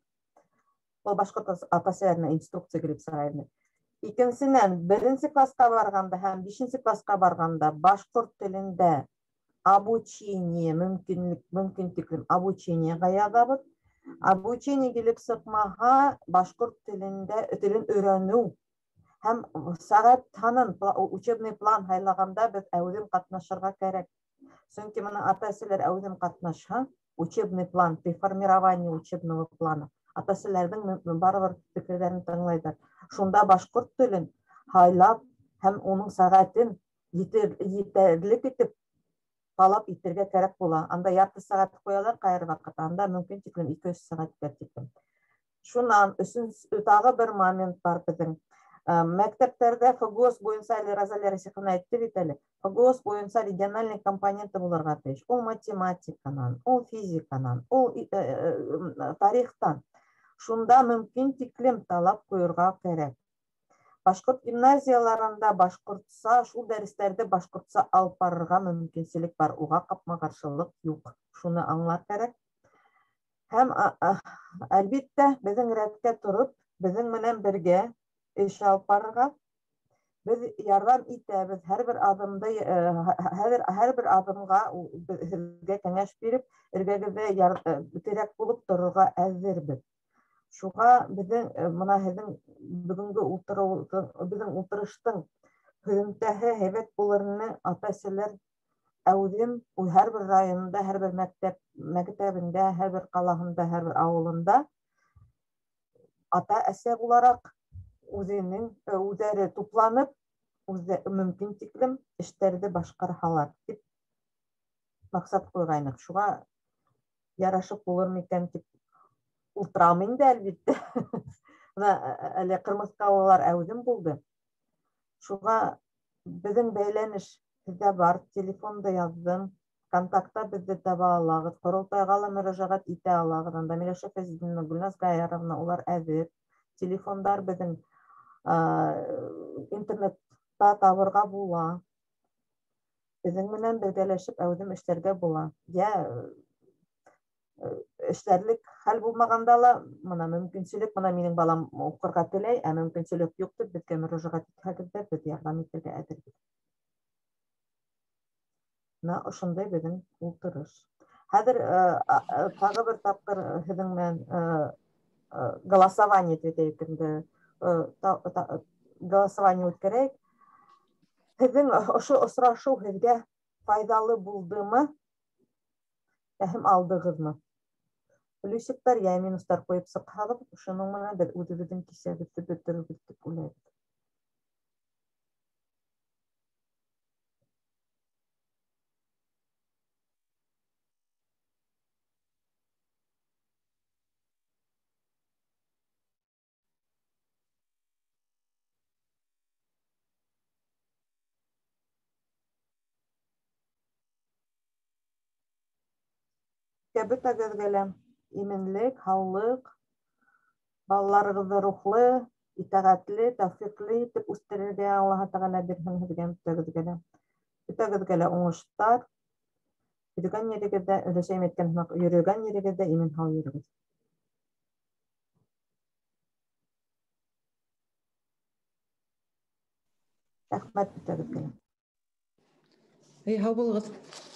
Был башҡорт ата-әсәләренә инструкция килеп сыға инде. Икенсенән, беренсе класҡа барғанда һәм бишенсе класҡа барғанда башҡорт телендә обучение мөмкин тиклем обучениеға яҙабыҙ. Обучение килеп сыҡмаһа, башҡорт телендә телен өйрәнеү һәм сәғәт һанын, учебный план һайлағанда беҙ әүҙем ҡатнашырға кәрәк. Сөнки бына ата-әсәләр әүҙем ҡатнашһа, учебный план, при формировании учебного плана ата-әсәләрҙең барыбер фекерҙәрен тыңлайҙар. Шунда башҡорт телен һайлап һәм уның сәғәтен етерлек итеп талап итергә кәрәк була. Анда ярты сәғәт ҡуялар ҡайһы ваҡыт, анда мөмкин тиклем 2-3 сәғәткә тиклем. Шунан өсөн тағы бер момент бар беҙҙең. Мәктәптәрҙә ФГОС буйынса, әле Розалия Расиховна әйтте бит әле, ФГОС буйынса региональный компоненты булырға тейеш. Ул математиканан, ул физиканан, ул тарихтан. Шунда мөмкин тиклем талап ҡуйырға кәрәк. Башҡорт гимназияларында башҡортса, шул дәрестәрҙе башҡортса алып барырға мөмкинселек бар, уға ҡапма-ҡаршылыҡ юҡ. Шуны аңлар кәрәк. Һәм әлбиттә беҙҙең рәткә тороп, беҙҙең менән бергә эш алып барырға беҙ ярҙам итәбеҙ. Һәр бер аҙымды, һәр бер аҙымға һеҙгә кәңәш биреп, эргәгеҙҙә терәк булып торорға әҙербеҙ. Шуға беҙҙең бына һеҙҙең бөгөнгө ултырыу, беҙҙең ултырыштың һөҙөмтәһе һәйбәт булыр ине. Ата-әсәләр әүҙем һәр бер районында, һәр бер мәктәбендә, һәр бер ҡалаһында, һәр бер ауылында ата-әсә булараҡ үҙенең үҙҙәре тупланып, үҙе мөмкин тиклем эштәрҙе башҡарһалар тип маҡсат ҡуйғайныҡ. Шуға ярашып булыр микән тип ултырам инде, әлбиттә. Бына әле ҡырмыҫҡалылар әүҙем булды. Шуға беҙҙең бәйләнеш һеҙҙә бар, телефонда яҙҙым, контактта беҙҙе таба алағыҙ, ҡоролтайға ла мөрәжәғәт итә алағыҙ. Анда Миләүшә Фәзетдинова, Гөлназ Гаяровна, улар әҙер. Телефондар беҙҙең интернетта табырға була. Беҙҙең менән бергәләшеп әүҙем эшләргә була. Йә эшләрлек хәл булмағанда ла, мына мөмкинселек, мына минең балам уҡырға теләй, ә мөмкинселек юҡ тип беҙгә мөрәжәғәт итһәгеҙ ҙә, беҙ ярҙам итергә әҙербеҙ. Мына ошондай беҙҙең ултырыш. Хәҙер тағы бер тапҡыр һеҙҙең менән голосование тип әйтәйек инде, голосование үткәрәйек. Һеҙҙең ошо осрашыу һеҙгә файҙалы булдымы? Фәһем алдығыҙмы? Плюсиктар йә минустар ҡуйып сыҡһағыҙ, шуның менән беҙ үҙебеҙҙең кисәбеҙҙе бөтөрөрбөҙ тип уйлайбыҙ. Бөтәгеҙгә лә именлек, һаулыҡ, балаларығыҙҙы рухлы, итәғәтле, тәүфиҡле итеп үҫтерергә Аллаһы Тәғәлә бирһен һеҙгә бөтәгеҙгә лә. Бөтәгеҙгә лә уңыштар. Йөрөгән ерегеҙҙә, өләсәйем әйткән һымаҡ, йөрөгән ерегеҙҙә имен һау йөрөгөҙ. Рәхмәт бөтәгеҙгә лә. Һау булығыҙ.